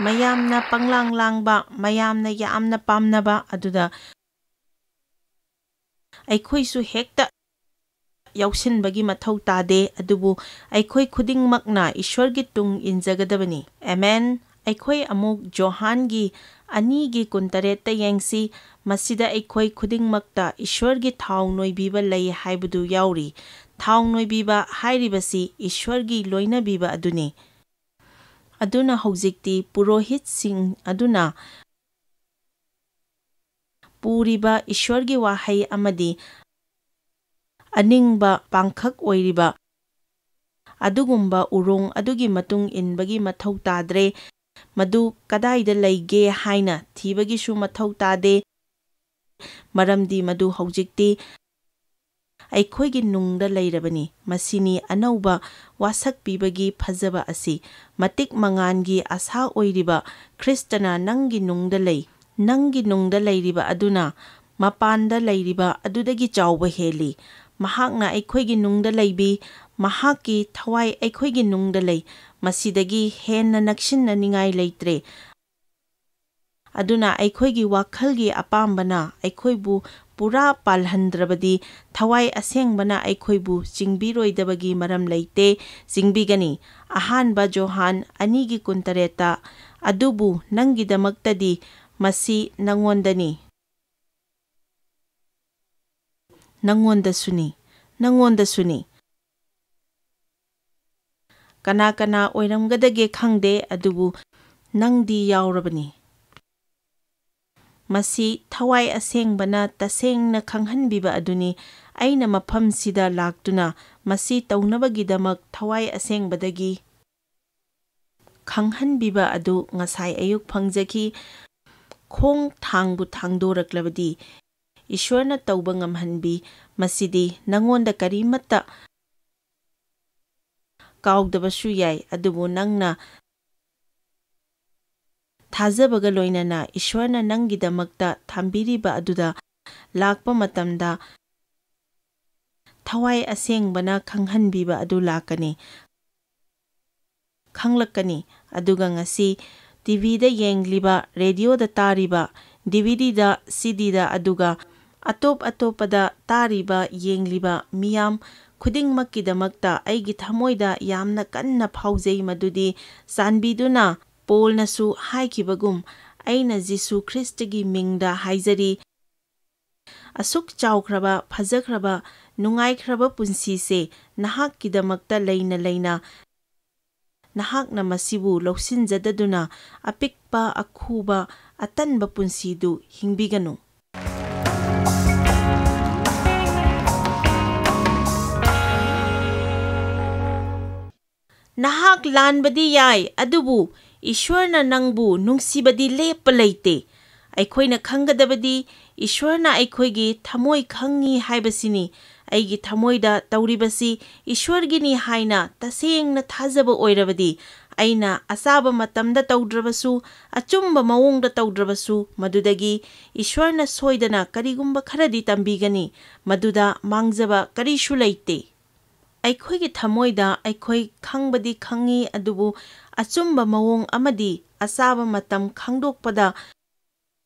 ꯃꯌꯥꯝꯅ ꯄꯪꯂꯥꯡ ꯂꯥꯡꯕ, ꯃꯌꯥꯝꯅ ꯌꯥꯝꯅ ꯄꯥꯝꯅꯕ ꯑꯗꯨꯗ ꯑꯩꯈꯣꯏꯁꯨ ꯍꯦꯛꯇ ꯌꯥꯎꯁꯤꯟꯕꯒꯤ ꯃꯊꯧ ꯇꯥꯗꯦ, ꯑꯗꯨꯕꯨ ꯑꯩꯈꯣꯏ ꯈꯨꯗꯤꯡꯃꯛꯅ ꯏꯁꯣꯔꯒꯤ ꯇꯨꯡ ꯏꯟꯖꯒꯗꯕꯅꯤ꯫ ꯑꯦꯃꯦꯟ꯫ ꯑꯩꯈꯣꯏ ꯑꯃꯨꯛ ꯖꯣꯍꯥꯟꯒꯤ ꯑꯅꯤꯒꯤ ꯀꯨꯟꯇꯔꯦꯠꯇ ꯌꯦꯡꯁꯤ꯫ ꯃꯁꯤꯗ ꯑꯩꯈꯣꯏ ꯈꯨꯗꯤꯡꯃꯛꯇ ꯏꯁꯣꯔꯒꯤ ꯊꯥꯎ ꯅꯣꯏꯕꯤꯕ ꯂꯩ ꯍꯥꯏꯕꯗꯨ ꯌꯥꯎꯔꯤ꯫ ꯊꯥꯎ ꯅꯣꯏꯕꯤꯕ ꯍꯥꯏꯔꯤꯕꯁꯤ ꯏꯁꯣꯔꯒꯤ ꯂꯣꯏꯅꯕꯤꯕ ꯑꯗꯨꯅꯤ꯫ ꯑꯗꯨꯅ ꯍꯧꯖꯤꯛꯇꯤ ꯄꯨꯔꯣꯍꯤꯠꯁꯤꯡ ꯑꯗꯨꯅ ꯄꯨꯔꯤꯕ ꯏꯁꯣꯔꯒꯤ ꯋꯥꯍꯩ ꯑꯃꯗꯤ ꯑꯅꯤꯡꯕ ꯄꯥꯡꯈꯛ ꯑꯣꯏꯔꯤꯕ ꯑꯗꯨꯒꯨꯝꯕ ꯎꯔꯣꯡ ꯑꯗꯨꯒꯤ ꯃꯇꯨꯡ ꯏꯟꯕꯒꯤ ꯃꯊꯧ ꯇꯥꯗ꯭ꯔꯦ꯫ ꯃꯗꯨ ꯀꯗꯥꯏꯗ ꯂꯩꯒꯦ ꯍꯥꯏꯅ ꯊꯤꯕꯒꯤꯁꯨ ꯃꯊꯧ ꯇꯥꯗꯦ, ꯃꯔꯝꯗꯤ ꯃꯗꯨ ꯍꯧꯖꯤꯛꯇꯤ ꯑꯩꯈꯣꯏꯒꯤ ꯅꯨꯡꯗ ꯂꯩꯔꯕꯅꯤ꯫ ꯃꯁꯤꯅꯤ ꯑꯅꯧꯕ ꯋꯥꯁꯛ ꯄꯤꯕꯒꯤ ꯐꯖꯕ ꯑꯁꯤ꯫ ꯃꯇꯤꯛ ꯃꯉꯥꯜꯒꯤ ꯑꯁꯥ ꯑꯣꯏꯔꯤꯕ ꯈ꯭ꯔꯤꯁꯇꯅ ꯅꯪꯒꯤ ꯅꯨꯡꯗ ꯂꯩ꯫ ꯅꯪꯒꯤ ꯅꯨꯡꯗ ꯂꯩꯔꯤꯕ ꯑꯗꯨꯅ ꯃꯄꯥꯟꯗ ꯂꯩꯔꯤꯕ ꯑꯗꯨꯗꯒꯤ ꯆꯥꯎꯕ ꯍꯦꯜꯂꯤ꯫ ꯃꯍꯥꯛꯅ ꯑꯩꯈꯣꯏꯒꯤ ꯅꯨꯡꯗ ꯂꯩꯕꯤ, ꯃꯍꯥꯛꯀꯤ ꯊꯋꯥꯏ ꯑꯩꯈꯣꯏꯒꯤ ꯅꯨꯡꯗ ꯂꯩ꯫ ꯃꯁꯤꯗꯒꯤ ꯍꯦꯟꯅ ꯅꯛꯁꯤꯟꯅꯅꯤꯡꯉꯥꯏ ꯂꯩꯇ꯭ꯔꯦ꯫ ꯑꯗꯨꯅ ꯑꯩꯈꯣꯏꯒꯤ ꯋꯥꯈꯜꯒꯤ ꯑꯄꯥꯝꯕꯅ ꯑꯩꯈꯣꯏꯕꯨ ꯄꯨꯔꯥ ꯄꯥꯜꯍꯟꯗ꯭ꯔꯕꯗꯤ, ꯊꯋꯥꯏ ꯑꯁꯦꯡꯕꯅ ꯑꯩꯈꯣꯏꯕꯨ ꯆꯤꯡꯕꯤꯔꯣꯏꯗꯕꯒꯤ ꯃꯔꯝ ꯂꯩꯇꯦ꯫ ꯆꯤꯡꯕꯤꯒꯅꯤ꯫ ꯑꯍꯥꯟꯕ ꯖꯣꯍꯥꯟ ꯑꯅꯤꯒꯤ ꯀꯨꯟꯇꯔꯦꯠꯇ, "ꯑꯗꯨꯕꯨ ꯅꯪꯒꯤꯗꯃꯛꯇꯗꯤ ꯃꯁꯤ ꯅꯉꯣꯟꯗꯅꯤ, ꯅꯉꯣꯟꯗꯁꯨꯅꯤ, ꯅꯉꯣꯟꯗꯁꯨꯅꯤ꯫ ꯀꯅꯥ ꯀꯅꯥ ꯑꯣꯏꯔꯝꯒꯗꯒꯦ ꯈꯪꯗꯦ, ꯑꯗꯨꯕꯨ ꯅꯪꯗꯤ ꯌꯥꯎꯔꯕꯅꯤ꯫ ꯃꯁꯤ ꯊꯋꯥꯏ ꯑꯁꯦꯡꯕꯅ ꯇꯁꯦꯡꯅ ꯈꯪꯍꯟꯕꯤꯕ ꯑꯗꯨꯅꯤ꯫ ꯑꯩꯅ ꯃꯐꯝꯁꯤꯗ ꯂꯥꯛꯇꯨꯅ ꯃꯁꯤ ꯇꯧꯅꯕꯒꯤꯗꯃꯛ ꯊꯋꯥꯏ ꯑꯁꯦꯡꯕꯗꯒꯤ ꯈꯪꯍꯟꯕꯤꯕ ꯑꯗꯨ ꯉꯁꯥꯏ ꯑꯌꯨꯛ ꯐꯪꯖꯈꯤ꯫ ꯈꯣꯡ ꯊꯥꯡꯕꯨ ꯊꯥꯡꯗꯣꯔꯛꯂꯕꯗꯤ ꯏꯁ꯭ꯋꯔꯅ ꯇꯧꯕ ꯉꯝꯍꯟꯕꯤ꯫ ꯃꯁꯤꯗꯤ ꯅꯉꯣꯟꯗ ꯀꯔꯤꯃꯠꯇ ꯀꯥꯎꯗꯕꯁꯨ ꯌꯥꯏ, ꯑꯗꯨꯕꯨ ꯅꯪꯅ ꯊꯥꯖꯕꯒ ꯂꯣꯏꯅꯅ ꯏꯁ꯭ꯋꯔꯅ ꯅꯪꯒꯤꯗꯃꯛꯇ ꯊꯝꯕꯤꯔꯤꯕ ꯑꯗꯨꯗ ꯂꯥꯛꯄ ꯃꯇꯝꯗ ꯊꯋꯥꯏ ꯑꯁꯦꯡꯕꯅ ꯈꯪꯍꯟꯕꯤꯕ ꯑꯗꯨ ꯂꯥꯛꯀꯅꯤ, ꯈꯪꯂꯛꯀꯅꯤ꯫ ꯑꯗꯨꯒ ꯉꯁꯤ ꯇꯤꯚꯤꯗ ꯌꯦꯡꯂꯤꯕ, ꯔꯦꯗꯤꯑꯣꯗ ꯇꯥꯔꯤꯕ, ꯗꯤꯚꯤꯗꯤꯗ, ꯁꯤꯗꯤꯗ, ꯑꯗꯨꯒ ꯑꯇꯣꯞ ꯑꯇꯣꯞꯄꯗ ꯇꯥꯔꯤꯕ, ꯌꯦꯡꯂꯤꯕ ꯃꯤꯌꯥꯝ ꯈꯨꯗꯤꯡꯃꯛꯀꯤꯗꯃꯛꯇ ꯑꯩꯒꯤ ꯊꯃꯣꯏꯗ ꯌꯥꯝꯅ ꯀꯟꯅ ꯐꯥꯎꯖꯩ ꯃꯗꯨꯗꯤ, ꯆꯥꯟꯕꯤꯗꯨꯅ ꯄꯣꯜꯅꯁꯨ ꯍꯥꯏꯈꯤꯕꯒꯨꯝ, ꯑꯩꯅ ꯖꯤꯁꯨ ꯈ꯭ꯔꯤꯁꯇꯒꯤ ꯃꯤꯡꯗ ꯍꯥꯏꯖꯔꯤ, ꯑꯁꯨꯛ ꯆꯥꯎꯈ꯭ꯔꯕ, ꯐꯖꯈ꯭ꯔꯕ, ꯅꯨꯡꯉꯥꯏꯈ꯭ꯔꯕ ꯄꯨꯟꯁꯤꯁꯦ ꯅꯍꯥꯛꯀꯤꯗꯃꯛꯇ ꯂꯩꯅ ꯂꯩꯅ ꯅꯍꯥꯛꯅ ꯃꯁꯤꯕꯨ ꯂꯧꯁꯤꯟꯖꯗꯗꯨꯅ ꯑꯄꯤꯛꯄ, ꯑꯈꯨꯕ, ꯑꯇꯟꯕ ꯄꯨꯟꯁꯤꯗꯨ ꯍꯤꯡꯕꯤꯒꯅꯨ꯫ ꯅꯍꯥꯛ ꯂꯥꯟꯕꯗꯤ ꯌꯥꯏ, ꯑꯗꯨꯕꯨ ꯏꯁ꯭ꯋꯔꯅ ꯅꯪꯕꯨ ꯅꯨꯡꯁꯤꯕꯗꯤ ꯂꯦꯞꯄ ꯂꯩꯇꯦ꯫ ꯑꯩꯈꯣꯏꯅ ꯈꯪꯒꯗꯕꯗꯤ ꯏꯁ꯭ꯋꯔꯅ ꯑꯩꯈꯣꯏꯒꯤ ꯊꯃꯣꯏ ꯈꯪꯉꯤ ꯍꯥꯏꯕꯁꯤꯅꯤ꯫ ꯑꯩꯒꯤ ꯊꯃꯣꯏꯗ ꯇꯧꯔꯤꯕꯁꯤ ꯏꯁ꯭ꯋꯔꯒꯤꯅꯤ ꯍꯥꯏꯅ ꯇꯁꯦꯡꯅ ꯊꯥꯖꯕ ꯑꯣꯏꯔꯕꯗꯤ, ꯑꯩꯅ ꯑꯆꯥꯕ ꯃꯇꯝꯗ ꯇꯧꯗ꯭ꯔꯕꯁꯨ, ꯑꯆꯨꯝꯕ ꯃꯑꯣꯡꯗ ꯇꯧꯗ꯭ꯔꯕꯁꯨ, ꯃꯗꯨꯗꯒꯤ ꯏꯁ꯭ꯋꯔꯅ ꯁꯣꯏꯗꯅ ꯀꯔꯤꯒꯨꯝꯕ ꯈꯔꯗꯤ ꯇꯝꯕꯤꯒꯅꯤ꯫ ꯃꯗꯨꯗ ꯃꯥꯡꯖꯕ ꯀꯔꯤꯁꯨ ꯂꯩꯇꯦ꯫ ꯑꯩꯈꯣꯏꯒꯤ ꯊꯃꯣꯏꯗ ꯑꯩꯈꯣꯏ ꯈꯪꯕꯗꯤ ꯈꯪꯉꯤ, ꯑꯗꯨꯕꯨ ꯑꯆꯨꯝꯕ ꯃꯑꯣꯡ ꯑꯃꯗꯤ ꯑꯆꯥꯕ ꯃꯇꯝ ꯈꯪꯗꯣꯛꯄꯗ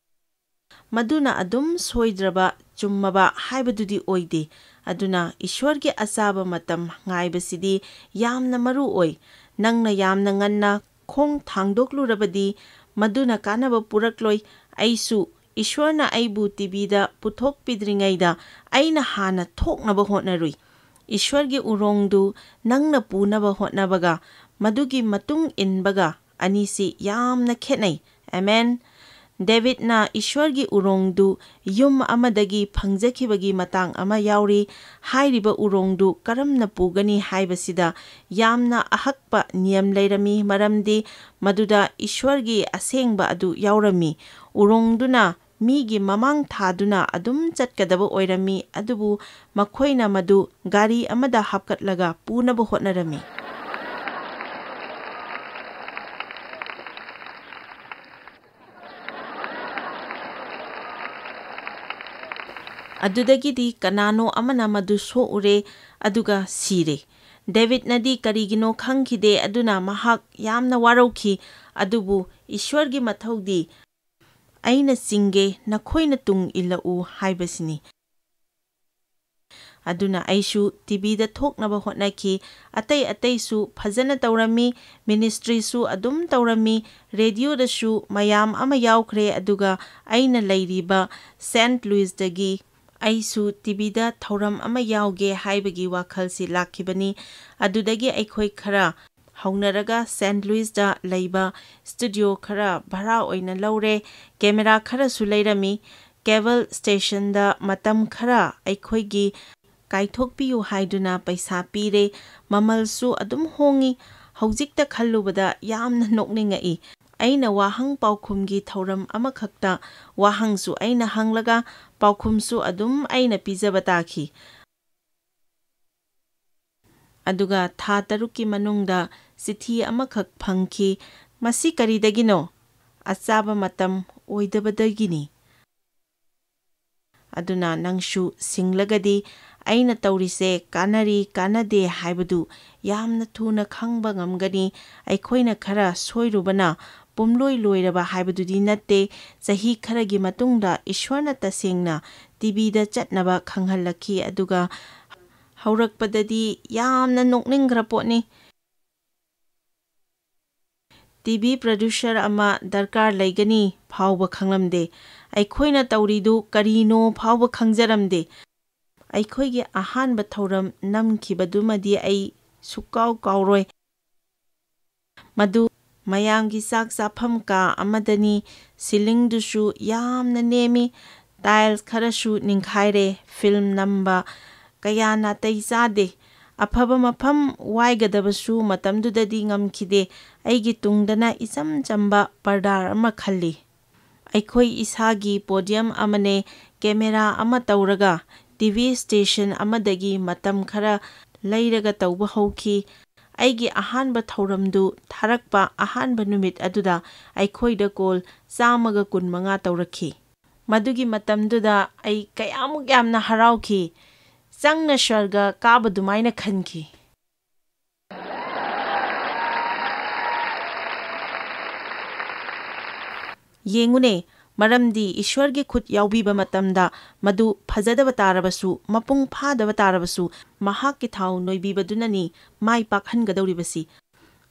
ꯃꯗꯨꯅ ꯑꯗꯨꯝ ꯁꯣꯏꯗ꯭ꯔꯕ, ꯆꯨꯝꯃꯕ ꯍꯥꯏꯕꯗꯨꯗꯤ ꯑꯣꯏꯗꯦ꯫ ꯑꯗꯨꯅ ꯏꯁ꯭ꯋꯔꯒꯤ ꯑꯆꯥꯕ ꯃꯇꯝ ꯉꯥꯏꯕꯁꯤꯗꯤ ꯌꯥꯝꯅ ꯃꯔꯨ ꯑꯣꯏ꯫ ꯅꯪꯅ ꯌꯥꯝꯅ ꯉꯟꯅ ꯈꯣꯡ ꯊꯥꯡꯗꯣꯛꯂꯨꯔꯕꯗꯤ ꯃꯗꯨꯅ ꯀꯥꯟꯅꯕ ꯄꯨꯔꯛꯂꯣꯏ꯫ ꯑꯩꯁꯨ ꯏꯁ꯭ꯋꯔꯅ ꯑꯩꯕꯨ ꯇꯤꯚꯤꯗ ꯄꯨꯊꯣꯛꯄꯤꯗ꯭ꯔꯤꯉꯩꯗ ꯑꯩꯅ ꯍꯥꯟꯅ ꯊꯣꯛꯅꯕ ꯍꯣꯠꯅꯔꯨꯏ꯫ ꯏꯁ꯭ꯋꯔꯒꯤ ꯎꯔꯣꯡꯗꯨ ꯅꯪꯅ ꯄꯨꯅꯕ ꯍꯣꯠꯅꯕꯒ ꯃꯗꯨꯒꯤ ꯃꯇꯨꯡ ꯏꯟꯕꯒ ꯑꯅꯤꯁꯤ ꯌꯥꯝꯅ ꯈꯦꯠꯅꯩ꯫ ꯑꯃꯦꯟ꯫ ꯗꯦꯕꯤꯗꯅ ꯏꯁ꯭ꯋꯔꯒꯤ ꯎꯔꯣꯡꯗꯨ ꯌꯨꯝ ꯑꯃꯗꯒꯤ ꯐꯪꯖꯈꯤꯕꯒꯤ ꯃꯇꯥꯡ ꯑꯃ ꯌꯥꯎꯔꯤ꯫ ꯍꯥꯏꯔꯤꯕ ꯎꯔꯣꯡꯗꯨ ꯀꯔꯝꯅ ꯄꯨꯒꯅꯤ ꯍꯥꯏꯕꯁꯤꯗ ꯌꯥꯝꯅ ꯑꯍꯛꯄ ꯅꯤꯌꯝ ꯂꯩꯔꯝꯃꯤ, ꯃꯔꯝꯗꯤ ꯃꯗꯨꯗ ꯏꯁ꯭ꯋꯔꯒꯤ ꯑꯁꯦꯡꯕ ꯑꯗꯨ ꯌꯥꯎꯔꯝꯃꯤ꯫ ꯎꯔꯣꯡꯗꯨꯅ ꯃꯤꯒꯤ ꯃꯃꯥꯡ ꯊꯥꯗꯨꯅ ꯑꯗꯨꯝ ꯆꯠꯀꯗꯕ ꯑꯣꯏꯔꯝꯃꯤ, ꯑꯗꯨꯕꯨ ꯃꯈꯣꯏꯅ ꯃꯗꯨ ꯒꯥꯔꯤ ꯑꯃꯗ ꯍꯥꯞꯀꯠꯂꯒ ꯄꯨꯅꯕ ꯍꯣꯠꯅꯔꯝꯃꯤ꯫ ꯑꯗꯨꯗꯒꯤꯗꯤ ꯀꯅꯥꯅꯣ ꯑꯃꯅ ꯃꯗꯨ ꯁꯣꯛꯎꯔꯦ, ꯑꯗꯨꯒ ꯁꯤꯔꯦ꯫ ꯗꯦꯕꯤꯗꯅꯗꯤ ꯀꯔꯤꯒꯤꯅꯣ ꯈꯪꯈꯤꯗꯦ, ꯑꯗꯨꯅ ꯃꯍꯥꯛ ꯌꯥꯝꯅ ꯋꯥꯔꯧꯈꯤ꯫ ꯑꯗꯨꯕꯨ ꯏꯁ꯭ꯋꯔꯒꯤ ꯃꯊꯧꯗꯤ "ꯑꯩꯅ ꯆꯤꯡꯒꯦ, ꯅꯈꯣꯏꯅ ꯇꯨꯡ ꯏꯜꯂꯛꯎ" ꯍꯥꯏꯕꯁꯤꯅꯤ꯫ ꯑꯗꯨꯅ ꯑꯩꯁꯨ ꯇꯤꯚꯤꯗ ꯊꯣꯛꯅꯕ ꯍꯣꯠꯅꯈꯤ꯫ ꯑꯇꯩ ꯑꯇꯩꯁꯨ ꯐꯖꯅ ꯇꯧꯔꯝꯃꯤ, ꯃꯤꯅꯤꯁꯇ꯭ꯔꯤꯁꯨ ꯑꯗꯨꯝ ꯇꯧꯔꯝꯃꯤ, ꯔꯦꯗꯤꯑꯣꯗꯁꯨ ꯃꯌꯥꯝ ꯑꯃ ꯌꯥꯎꯈ꯭ꯔꯦ, ꯑꯗꯨꯒ ꯑꯩꯅ ꯂꯩꯔꯤꯕ ꯁꯦꯟꯠ ꯂꯨꯏꯁꯇꯒꯤ ꯑꯩꯁꯨ ꯇꯤꯚꯤꯗ ꯊꯧꯔꯝ ꯑꯃ ꯌꯥꯎꯒꯦ ꯍꯥꯏꯕꯒꯤ ꯋꯥꯈꯜꯁꯤ ꯂꯥꯛꯈꯤꯕꯅꯤ꯫ ꯑꯗꯨꯗꯒꯤ ꯑꯩꯈꯣꯏ ꯈꯔ ꯍꯧꯅꯔꯒ ꯁꯦꯟꯠ ꯂꯨꯏꯁꯇ ꯂꯩꯕ ꯁ꯭ꯇꯨꯗꯤꯑꯣ ꯈꯔ ꯚꯔꯥ ꯑꯣꯏꯅ ꯂꯧꯔꯦ꯫ ꯀꯦꯃꯦꯔꯥ ꯈꯔꯁꯨ ꯂꯩꯔꯝꯃꯤ꯫ ꯀꯦꯕꯜ ꯁ꯭ꯇꯦꯁꯟꯗ ꯃꯇꯝ ꯈꯔ ꯑꯩꯈꯣꯏꯒꯤ ꯀꯥꯏꯊꯣꯛꯄꯤꯌꯨ ꯍꯥꯏꯗꯨꯅ ꯄꯩꯁꯥ ꯄꯤꯔꯦ꯫ ꯃꯃꯜꯁꯨ ꯑꯗꯨꯝ ꯍꯣꯡꯉꯤ꯫ ꯍꯧꯖꯤꯛꯇ ꯈꯜꯂꯨꯕꯗ ꯌꯥꯝꯅ ꯅꯣꯛꯅꯤꯡꯉꯛꯏ꯫ ꯑꯩꯅ ꯋꯥꯍꯪ ꯄꯥꯎꯈꯨꯝꯒꯤ ꯊꯧꯔꯝ ꯑꯃꯈꯛꯇ ꯋꯥꯍꯪꯁꯨ ꯑꯩꯅ ꯍꯪꯂꯒ ꯄꯥꯎꯈꯨꯝꯁꯨ ꯑꯗꯨꯝ ꯑꯩꯅ ꯄꯤꯖꯕ ꯇꯥꯈꯤ꯫ ꯑꯗꯨꯒ ꯊꯥ ꯇꯔꯨꯛꯀꯤ ꯃꯅꯨꯡꯗ ꯆꯤꯊꯤ ꯑꯃꯈꯛ ꯐꯪꯈꯤ꯫ ꯃꯁꯤ ꯀꯔꯤꯗꯒꯤꯅꯣ? ꯑꯆꯥꯕ ꯃꯇꯝ ꯑꯣꯏꯗꯕꯗꯒꯤꯅꯤ꯫ ꯑꯗꯨꯅ ꯅꯪꯁꯨ ꯁꯤꯡꯂꯒꯗꯤ ꯑꯩꯅ ꯇꯧꯔꯤꯁꯦ ꯀꯥꯟꯅꯔꯤ ꯀꯥꯟꯅꯗꯦ ꯍꯥꯏꯕꯗꯨ ꯌꯥꯝꯅ ꯊꯨꯅ ꯈꯪꯕ ꯉꯝꯒꯅꯤ꯫ ꯑꯩꯈꯣꯏꯅ ꯈꯔ ꯁꯣꯏꯔꯨꯕꯅ ꯄꯨꯝꯂꯣꯏ ꯂꯣꯏꯔꯕ ꯍꯥꯏꯕꯗꯨꯗꯤ ꯅꯠꯇꯦ꯫ ꯆꯍꯤ ꯈꯔꯒꯤ ꯃꯇꯨꯡꯗ ꯏꯁ꯭ꯋꯔꯅ ꯇꯁꯦꯡꯅ ꯇꯤꯚꯤꯗ ꯆꯠꯅꯕ ꯈꯪꯍꯜꯂꯛꯈꯤ, ꯑꯗꯨꯒ ꯍꯧꯔꯛꯄꯗꯗꯤ ꯌꯥꯝꯅ ꯅꯣꯛꯅꯤꯡꯈ꯭ꯔ ꯄꯣꯠꯅꯤ꯫ ꯇꯤꯚꯤ ꯄ꯭ꯔꯗ꯭ꯌꯨꯁꯔ ꯑꯃ ꯗꯔꯀꯥꯔ ꯂꯩꯒꯅꯤ ꯐꯥꯎꯕ ꯈꯪꯂꯝꯗꯦ꯫ ꯑꯩꯈꯣꯏꯅ ꯇꯧꯔꯤꯗꯨ ꯀꯔꯤꯅꯣ ꯐꯥꯎꯕ ꯈꯪꯖꯔꯝꯗꯦ꯫ ꯑꯩꯈꯣꯏꯒꯤ ꯑꯍꯥꯟꯕ ꯊꯧꯔꯝ ꯅꯝꯈꯤꯕꯗꯨꯃꯗꯤ ꯑꯩ ꯁꯨꯛꯀꯥꯎ ꯀꯥꯎꯔꯣꯏ꯫ ꯃꯗꯨ ꯃꯌꯥꯝꯒꯤ ꯆꯥꯛ ꯆꯥꯐꯝ ꯀꯥ ꯑꯃꯗꯅꯤ꯫ ꯁꯤꯂꯤꯡꯗꯨꯁꯨ ꯌꯥꯝꯅ ꯅꯦꯝꯃꯤ꯫ ꯇꯥꯏꯜꯁ ꯈꯔꯁꯨ ꯅꯤꯡꯈꯥꯏꯔꯦ꯫ ꯐꯤꯜꯝ ꯅꯝꯕ ꯀꯌꯥ ꯅꯥꯇꯩ ꯆꯥꯗꯦ꯫ ꯑꯐꯕ ꯃꯐꯝ ꯋꯥꯏꯒꯗꯕꯁꯨ ꯃꯇꯝꯗꯨꯗꯗꯤ ꯉꯝꯈꯤꯗꯦ꯫ ꯑꯩꯒꯤ ꯇꯨꯡꯗꯅ ꯏꯆꯝ ꯆꯝꯕ ꯄꯔꯗꯥꯔ ꯑꯃ ꯈꯜꯂꯤ꯫ ꯑꯩꯈꯣꯏ ꯏꯁꯥꯒꯤ ꯄꯣꯗꯤꯌꯝ ꯑꯃꯅꯦ, ꯀꯦꯃꯦꯔꯥ ꯑꯃ ꯇꯧꯔꯒ ꯇꯤ ꯚꯤ ꯁ꯭ꯇꯦꯁꯟ ꯑꯃꯗꯒꯤ ꯃꯇꯝ ꯈꯔ ꯂꯩꯔꯒ ꯇꯧꯕ ꯍꯧꯈꯤ꯫ ꯑꯩꯒꯤ ꯑꯍꯥꯟꯕ ꯊꯧꯔꯝꯗꯨ ꯊꯥꯔꯛꯄ ꯑꯍꯥꯟꯕ ꯅꯨꯃꯤꯠ ꯑꯗꯨꯗ ꯑꯩꯈꯣꯏꯗ ꯀꯣꯜ ꯆꯥꯝꯃꯒ ꯀꯨꯟꯃꯉꯥ ꯇꯧꯔꯛꯈꯤ꯫ ꯃꯗꯨꯒꯤ ꯃꯇꯝꯗꯨꯗ ꯑꯩ ꯀꯌꯥꯃꯨꯛ ꯌꯥꯝꯅ ꯍꯔꯥꯎꯈꯤ꯫ ꯆꯪꯅ ꯁ꯭ꯋꯔꯒ ꯀꯥꯕ ꯑꯗꯨꯃꯥꯏꯅ ꯈꯟꯈꯤ꯫ ꯌꯦꯡꯉꯨꯅꯦ, ꯃꯔꯝꯗꯤ ꯏꯁ꯭ꯋꯔꯒꯤ ꯈꯨꯠ ꯌꯥꯎꯕꯤꯕ ꯃꯇꯝꯗ ꯃꯗꯨ ꯐꯖꯗꯕ ꯇꯥꯔꯕꯁꯨ, ꯃꯄꯨꯡ ꯐꯥꯗꯕ ꯇꯥꯔꯕꯁꯨ, ꯃꯍꯥꯛꯀꯤ ꯊꯥꯎ ꯅꯣꯏꯕꯤꯕꯗꯨꯅꯅꯤ ꯃꯥꯏ ꯄꯥꯛꯍꯟꯒꯗꯧꯔꯤꯕꯁꯤ꯫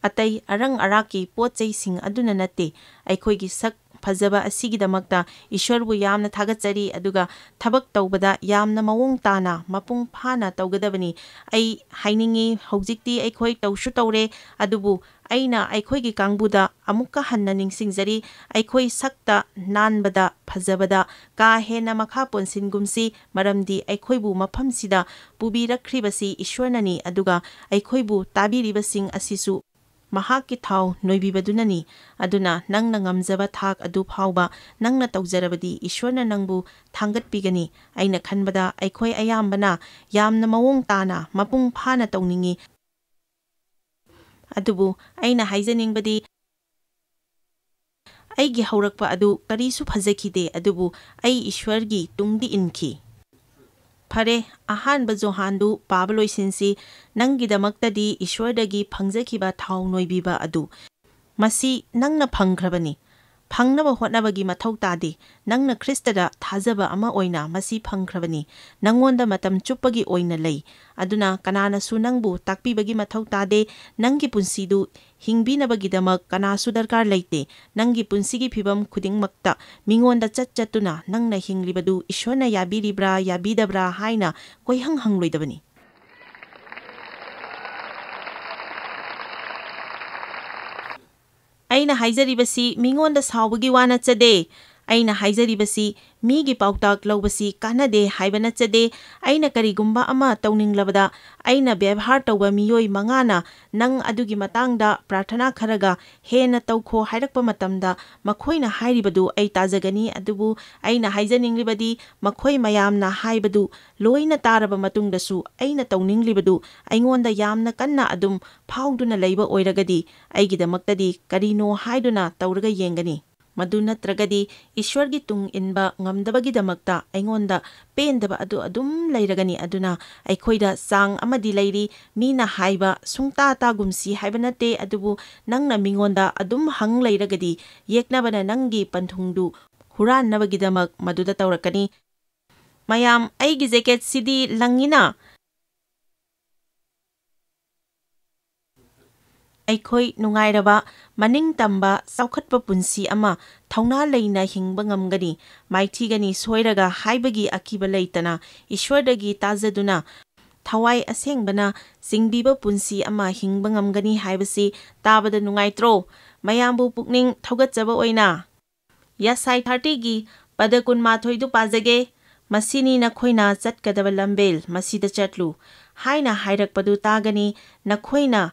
ꯑꯇꯩ ꯑꯔꯪ ꯑꯔꯥꯛꯀꯤ ꯄꯣꯠ ꯆꯩꯁꯤꯡ ꯑꯗꯨꯅ ꯅꯠꯇꯦ꯫ ꯑꯩꯈꯣꯏꯒꯤ ꯁꯛ ꯐꯖꯕ ꯑꯁꯤꯒꯤꯗꯃꯛꯇ ꯏꯁ꯭ꯋꯔꯕꯨ ꯌꯥꯝꯅ ꯊꯥꯒꯠꯆꯔꯤ, ꯑꯗꯨꯒ ꯊꯕꯛ ꯇꯧꯕꯗ ꯌꯥꯝꯅ ꯃꯑꯣꯡ ꯇꯥꯅ, ꯃꯄꯨꯡ ꯐꯥꯅ ꯇꯧꯒꯗꯕꯅꯤ꯫ ꯑꯩ ꯍꯥꯏꯅꯤꯡꯉꯤ, ꯍꯧꯖꯤꯛꯇꯤ ꯑꯩꯈꯣꯏ ꯇꯧꯁꯨ ꯇꯧꯔꯦ, ꯑꯗꯨꯕꯨ ꯑꯩꯅ ꯑꯩꯈꯣꯏꯒꯤ ꯀꯥꯡꯕꯨꯗ ꯑꯃꯨꯛꯀ ꯍꯟꯅ ꯅꯤꯡꯁꯤꯡꯖꯔꯤ, ꯑꯩꯈꯣꯏ ꯁꯛꯇ, ꯅꯥꯟꯕꯗ, ꯐꯖꯕꯗ ꯀꯥ ꯍꯦꯟꯅ ꯃꯈꯥ ꯄꯣꯟꯁꯤꯟꯒꯨꯝꯁꯤ, ꯃꯔꯝꯗꯤ ꯑꯩꯈꯣꯏꯕꯨ ꯃꯐꯝꯁꯤꯗ ꯄꯨꯕꯤꯔꯛꯈ꯭ꯔꯤꯕꯁꯤ ꯏꯁ꯭ꯋꯔꯅꯅꯤ, ꯑꯗꯨꯒ ꯑꯩꯈꯣꯏꯕꯨ ꯇꯥꯕꯤꯔꯤꯕꯁꯤꯡ ꯑꯁꯤꯁꯨ ꯃꯍꯥꯛꯀꯤ ꯊꯥꯎ ꯅꯣꯏꯕꯤꯕꯗꯨꯅꯅꯤ꯫ ꯑꯗꯨꯅ ꯅꯪꯅ ꯉꯝꯖꯕ ꯊꯥꯛ ꯑꯗꯨ ꯐꯥꯎꯕ ꯅꯪꯅ ꯇꯧꯖꯔꯕꯗꯤ ꯏꯁ꯭ꯋꯔꯅ ꯅꯪꯕꯨ ꯊꯥꯡꯒꯠꯄꯤꯒꯅꯤ꯫ ꯑꯩꯅ ꯈꯟꯕꯗ ꯑꯩꯈꯣꯏ ꯑꯌꯥꯝꯕꯅ ꯌꯥꯝꯅ ꯃꯑꯣꯡ ꯇꯥꯅ, ꯃꯄꯨꯡ ꯐꯥꯅ ꯇꯧꯅꯤꯡꯏ꯫ ꯑꯗꯨꯕꯨ ꯑꯩꯅ ꯍꯥꯏꯖꯅꯤꯡꯕꯗꯤ, ꯑꯩꯒꯤ ꯍꯧꯔꯛꯄ ꯑꯗꯨ ꯀꯔꯤꯁꯨ ꯐꯖꯈꯤꯗꯦ, ꯑꯗꯨꯕꯨ ꯑꯩ ꯏꯁ꯭ꯋꯔꯒꯤ ꯇꯨꯡꯗꯤ ꯏꯟꯈꯤ꯫ ꯐꯔꯦ, ꯑꯍꯥꯟꯕ ꯖꯣꯍꯥꯟꯗꯨ ꯄꯥꯕ ꯂꯣꯏꯁꯤꯟꯁꯤ꯫ ꯅꯪꯒꯤꯗꯃꯛꯇꯗꯤ ꯏꯁ꯭ꯋꯔꯗꯒꯤ ꯐꯪꯖꯈꯤꯕ ꯊꯥꯎ ꯅꯣꯏꯕꯤꯕ ꯑꯗꯨ, ꯃꯁꯤ ꯅꯪꯅ ꯐꯪꯈ꯭ꯔꯕꯅꯤ꯫ ꯐꯪꯅꯕ ꯍꯣꯠꯅꯕꯒꯤ ꯃꯊꯧ ꯇꯥꯗꯦ꯫ ꯅꯪꯅ ꯈ꯭ꯔꯤꯁꯇꯗ ꯊꯥꯖꯕ ꯑꯃ ꯑꯣꯏꯅ ꯃꯁꯤ ꯐꯪꯈ꯭ꯔꯕꯅꯤ꯫ ꯅꯪꯉꯣꯟꯗ ꯃꯇꯝ ꯆꯨꯞꯄꯒꯤ ꯑꯣꯏꯅ ꯂꯩ꯫ ꯑꯗꯨꯅ ꯀꯅꯥꯅꯁꯨ ꯅꯪꯕꯨ ꯇꯥꯛꯄꯤꯕꯒꯤ ꯃꯊꯧ ꯇꯥꯗꯦ꯫ ꯅꯪꯒꯤ ꯄꯨꯟꯁꯤꯗꯨ ꯍꯤꯡꯕꯤꯅꯕꯒꯤꯗꯃꯛ ꯀꯅꯥꯁꯨ ꯗꯔꯀꯥꯔ ꯂꯩꯇꯦ꯫ ꯅꯪꯒꯤ ꯄꯨꯟꯁꯤꯒꯤ ꯐꯤꯚꯝ ꯈꯨꯗꯤꯡꯃꯛꯇ ꯃꯤꯉꯣꯟꯗ ꯆꯠ ꯆꯠꯇꯨꯅ ꯅꯪꯅ ꯍꯤꯡꯂꯤꯕꯗꯨ ꯏꯁ꯭ꯋꯔꯅ ꯌꯥꯕꯤꯔꯤꯕ꯭ꯔꯥ, ꯌꯥꯕꯤꯗꯕ꯭ꯔꯥ ꯍꯥꯏꯅ ꯀꯣꯏꯍꯪ ꯍꯪꯂꯣꯏꯗꯕꯅꯤ꯫ ꯑꯩꯅ ꯍꯥꯏꯖꯔꯤꯕꯁꯤ ꯃꯤꯉꯣꯟꯗ ꯁꯥꯎꯕꯒꯤ ꯋꯥ ꯅꯠꯆꯗꯦ꯫ ꯑꯩꯅ ꯍꯥꯏꯖꯔꯤꯕꯁꯤ ꯃꯤꯒꯤ ꯄꯥꯎꯇꯥꯛ ꯂꯧꯕꯁꯤ ꯀꯥꯟꯅꯗꯦ ꯍꯥꯏꯕ ꯅꯠꯆꯗꯦ꯫ ꯑꯩꯅ ꯀꯔꯤꯒꯨꯝꯕ ꯑꯃ ꯇꯧꯅꯤꯡꯂꯕꯗ ꯑꯩꯅ ꯕꯦꯕꯍꯥꯔ ꯇꯧꯕ ꯃꯤꯑꯣꯏ ꯃꯉꯥꯅ ꯅꯪ ꯑꯗꯨꯒꯤ ꯃꯇꯥꯡꯗ ꯄ꯭ꯔꯥꯔꯊꯅꯥ ꯈꯔꯒ ꯍꯦꯟꯅ ꯇꯧꯈꯣ ꯍꯥꯏꯔꯛꯄ ꯃꯇꯝꯗ ꯃꯈꯣꯏꯅ ꯍꯥꯏꯔꯤꯕꯗꯨ ꯑꯩ ꯇꯥꯖꯒꯅꯤ꯫ ꯑꯗꯨꯕꯨ ꯑꯩꯅ ꯍꯥꯏꯖꯅꯤꯡꯂꯤꯕꯗꯤ ꯃꯈꯣꯏ ꯃꯌꯥꯝꯅ ꯍꯥꯏꯕꯗꯨ ꯂꯣꯏꯅ ꯇꯥꯔꯕ ꯃꯇꯨꯡꯗꯁꯨ ꯑꯩꯅ ꯇꯧꯅꯤꯡꯂꯤꯕꯗꯨ ꯑꯩꯉꯣꯟꯗ ꯌꯥꯝꯅ ꯀꯟꯅ ꯑꯗꯨꯝ ꯐꯥꯎꯗꯨꯅ ꯂꯩꯕ ꯑꯣꯏꯔꯒꯗꯤ ꯑꯩꯒꯤꯗꯃꯛꯇꯗꯤ ꯀꯔꯤꯅꯣ ꯍꯥꯏꯗꯨꯅ ꯇꯧꯔꯒ ꯌꯦꯡꯒꯅꯤ꯫ ꯃꯗꯨ ꯅꯠꯇ꯭ꯔꯒꯗꯤ ꯏꯁ꯭ꯋꯔꯒꯤ ꯇꯨꯡ ꯏꯟꯕ ꯉꯝꯗꯕꯒꯤꯗꯃꯛꯇ ꯑꯩꯉꯣꯟꯗ ꯄꯦꯟꯗꯕ ꯑꯗꯨ ꯑꯗꯨꯝ ꯂꯩꯔꯒꯅꯤ꯫ ꯑꯗꯨꯅ ꯑꯩꯈꯣꯏꯗ ꯆꯥꯡ ꯑꯃꯗꯤ ꯂꯩꯔꯤ꯫ ꯃꯤꯅ ꯍꯥꯏꯕ ꯁꯨꯡꯇꯥ ꯇꯥꯒꯨꯝꯁꯤ ꯍꯥꯏꯕ ꯅꯠꯇꯦ, ꯑꯗꯨꯕꯨ ꯅꯪꯅ ꯃꯤꯉꯣꯟꯗ ꯑꯗꯨꯝ ꯍꯪ ꯂꯩꯔꯒꯗꯤ ꯌꯦꯛꯅꯕꯅ ꯅꯪꯒꯤ ꯄꯟꯊꯨꯡꯗꯨ ꯍꯨꯔꯥꯟꯅꯕꯒꯤꯗꯃꯛ ꯃꯗꯨꯗ ꯇꯧꯔꯛꯀꯅꯤ꯫ ꯃꯌꯥꯝ, ꯑꯩꯒꯤ ꯖꯦꯀꯦꯠꯁꯤꯗꯤ ꯂꯪꯉꯤꯅ꯫ ꯑꯩꯈꯣꯏ ꯅꯨꯡꯉꯥꯏꯔꯕ, ꯃꯅꯤꯡ ꯇꯝꯕ, ꯆꯥꯎꯈꯠꯄ ꯄꯨꯟꯁꯤ ꯑꯃ ꯊꯧꯅꯥ ꯂꯩꯅ ꯍꯤꯡꯕ ꯉꯝꯒꯅꯤ, ꯃꯥꯏꯊꯤꯒꯅꯤ ꯁꯣꯏꯔꯒ ꯍꯥꯏꯕꯒꯤ ꯑꯀꯤꯕ ꯂꯩꯇꯅ ꯏꯁ꯭ꯋꯔꯗꯒꯤ ꯇꯥꯖꯗꯨꯅ ꯊꯋꯥꯏ ꯑꯁꯦꯡꯕꯅ ꯆꯤꯡꯕꯤꯕ ꯄꯨꯟꯁꯤ ꯑꯃ ꯍꯤꯡꯕ ꯉꯝꯒꯅꯤ ꯍꯥꯏꯕꯁꯤ ꯇꯥꯕꯗ ꯅꯨꯡꯉꯥꯏꯇ꯭ꯔꯣ? ꯃꯌꯥꯝꯕꯨ ꯄꯨꯛꯅꯤꯡ ꯊꯧꯒꯠꯆꯕ ꯑꯣꯏꯅ ꯌꯥꯁꯥꯏ thirtyꯒꯤ ꯄꯗ ꯀꯨꯟꯃꯥꯊꯣꯏꯗꯨ ꯄꯥꯖꯒꯦ꯫ "ꯃꯁꯤꯅꯤ ꯅꯈꯣꯏꯅ ꯆꯠꯀꯗꯕ ꯂꯝꯕꯦꯜ, ꯃꯁꯤꯗ ꯆꯠꯂꯨ" ꯍꯥꯏꯅ ꯍꯥꯏꯔꯛꯄꯗꯨ ꯇꯥꯒꯅꯤ꯫ ꯅꯈꯣꯏꯅ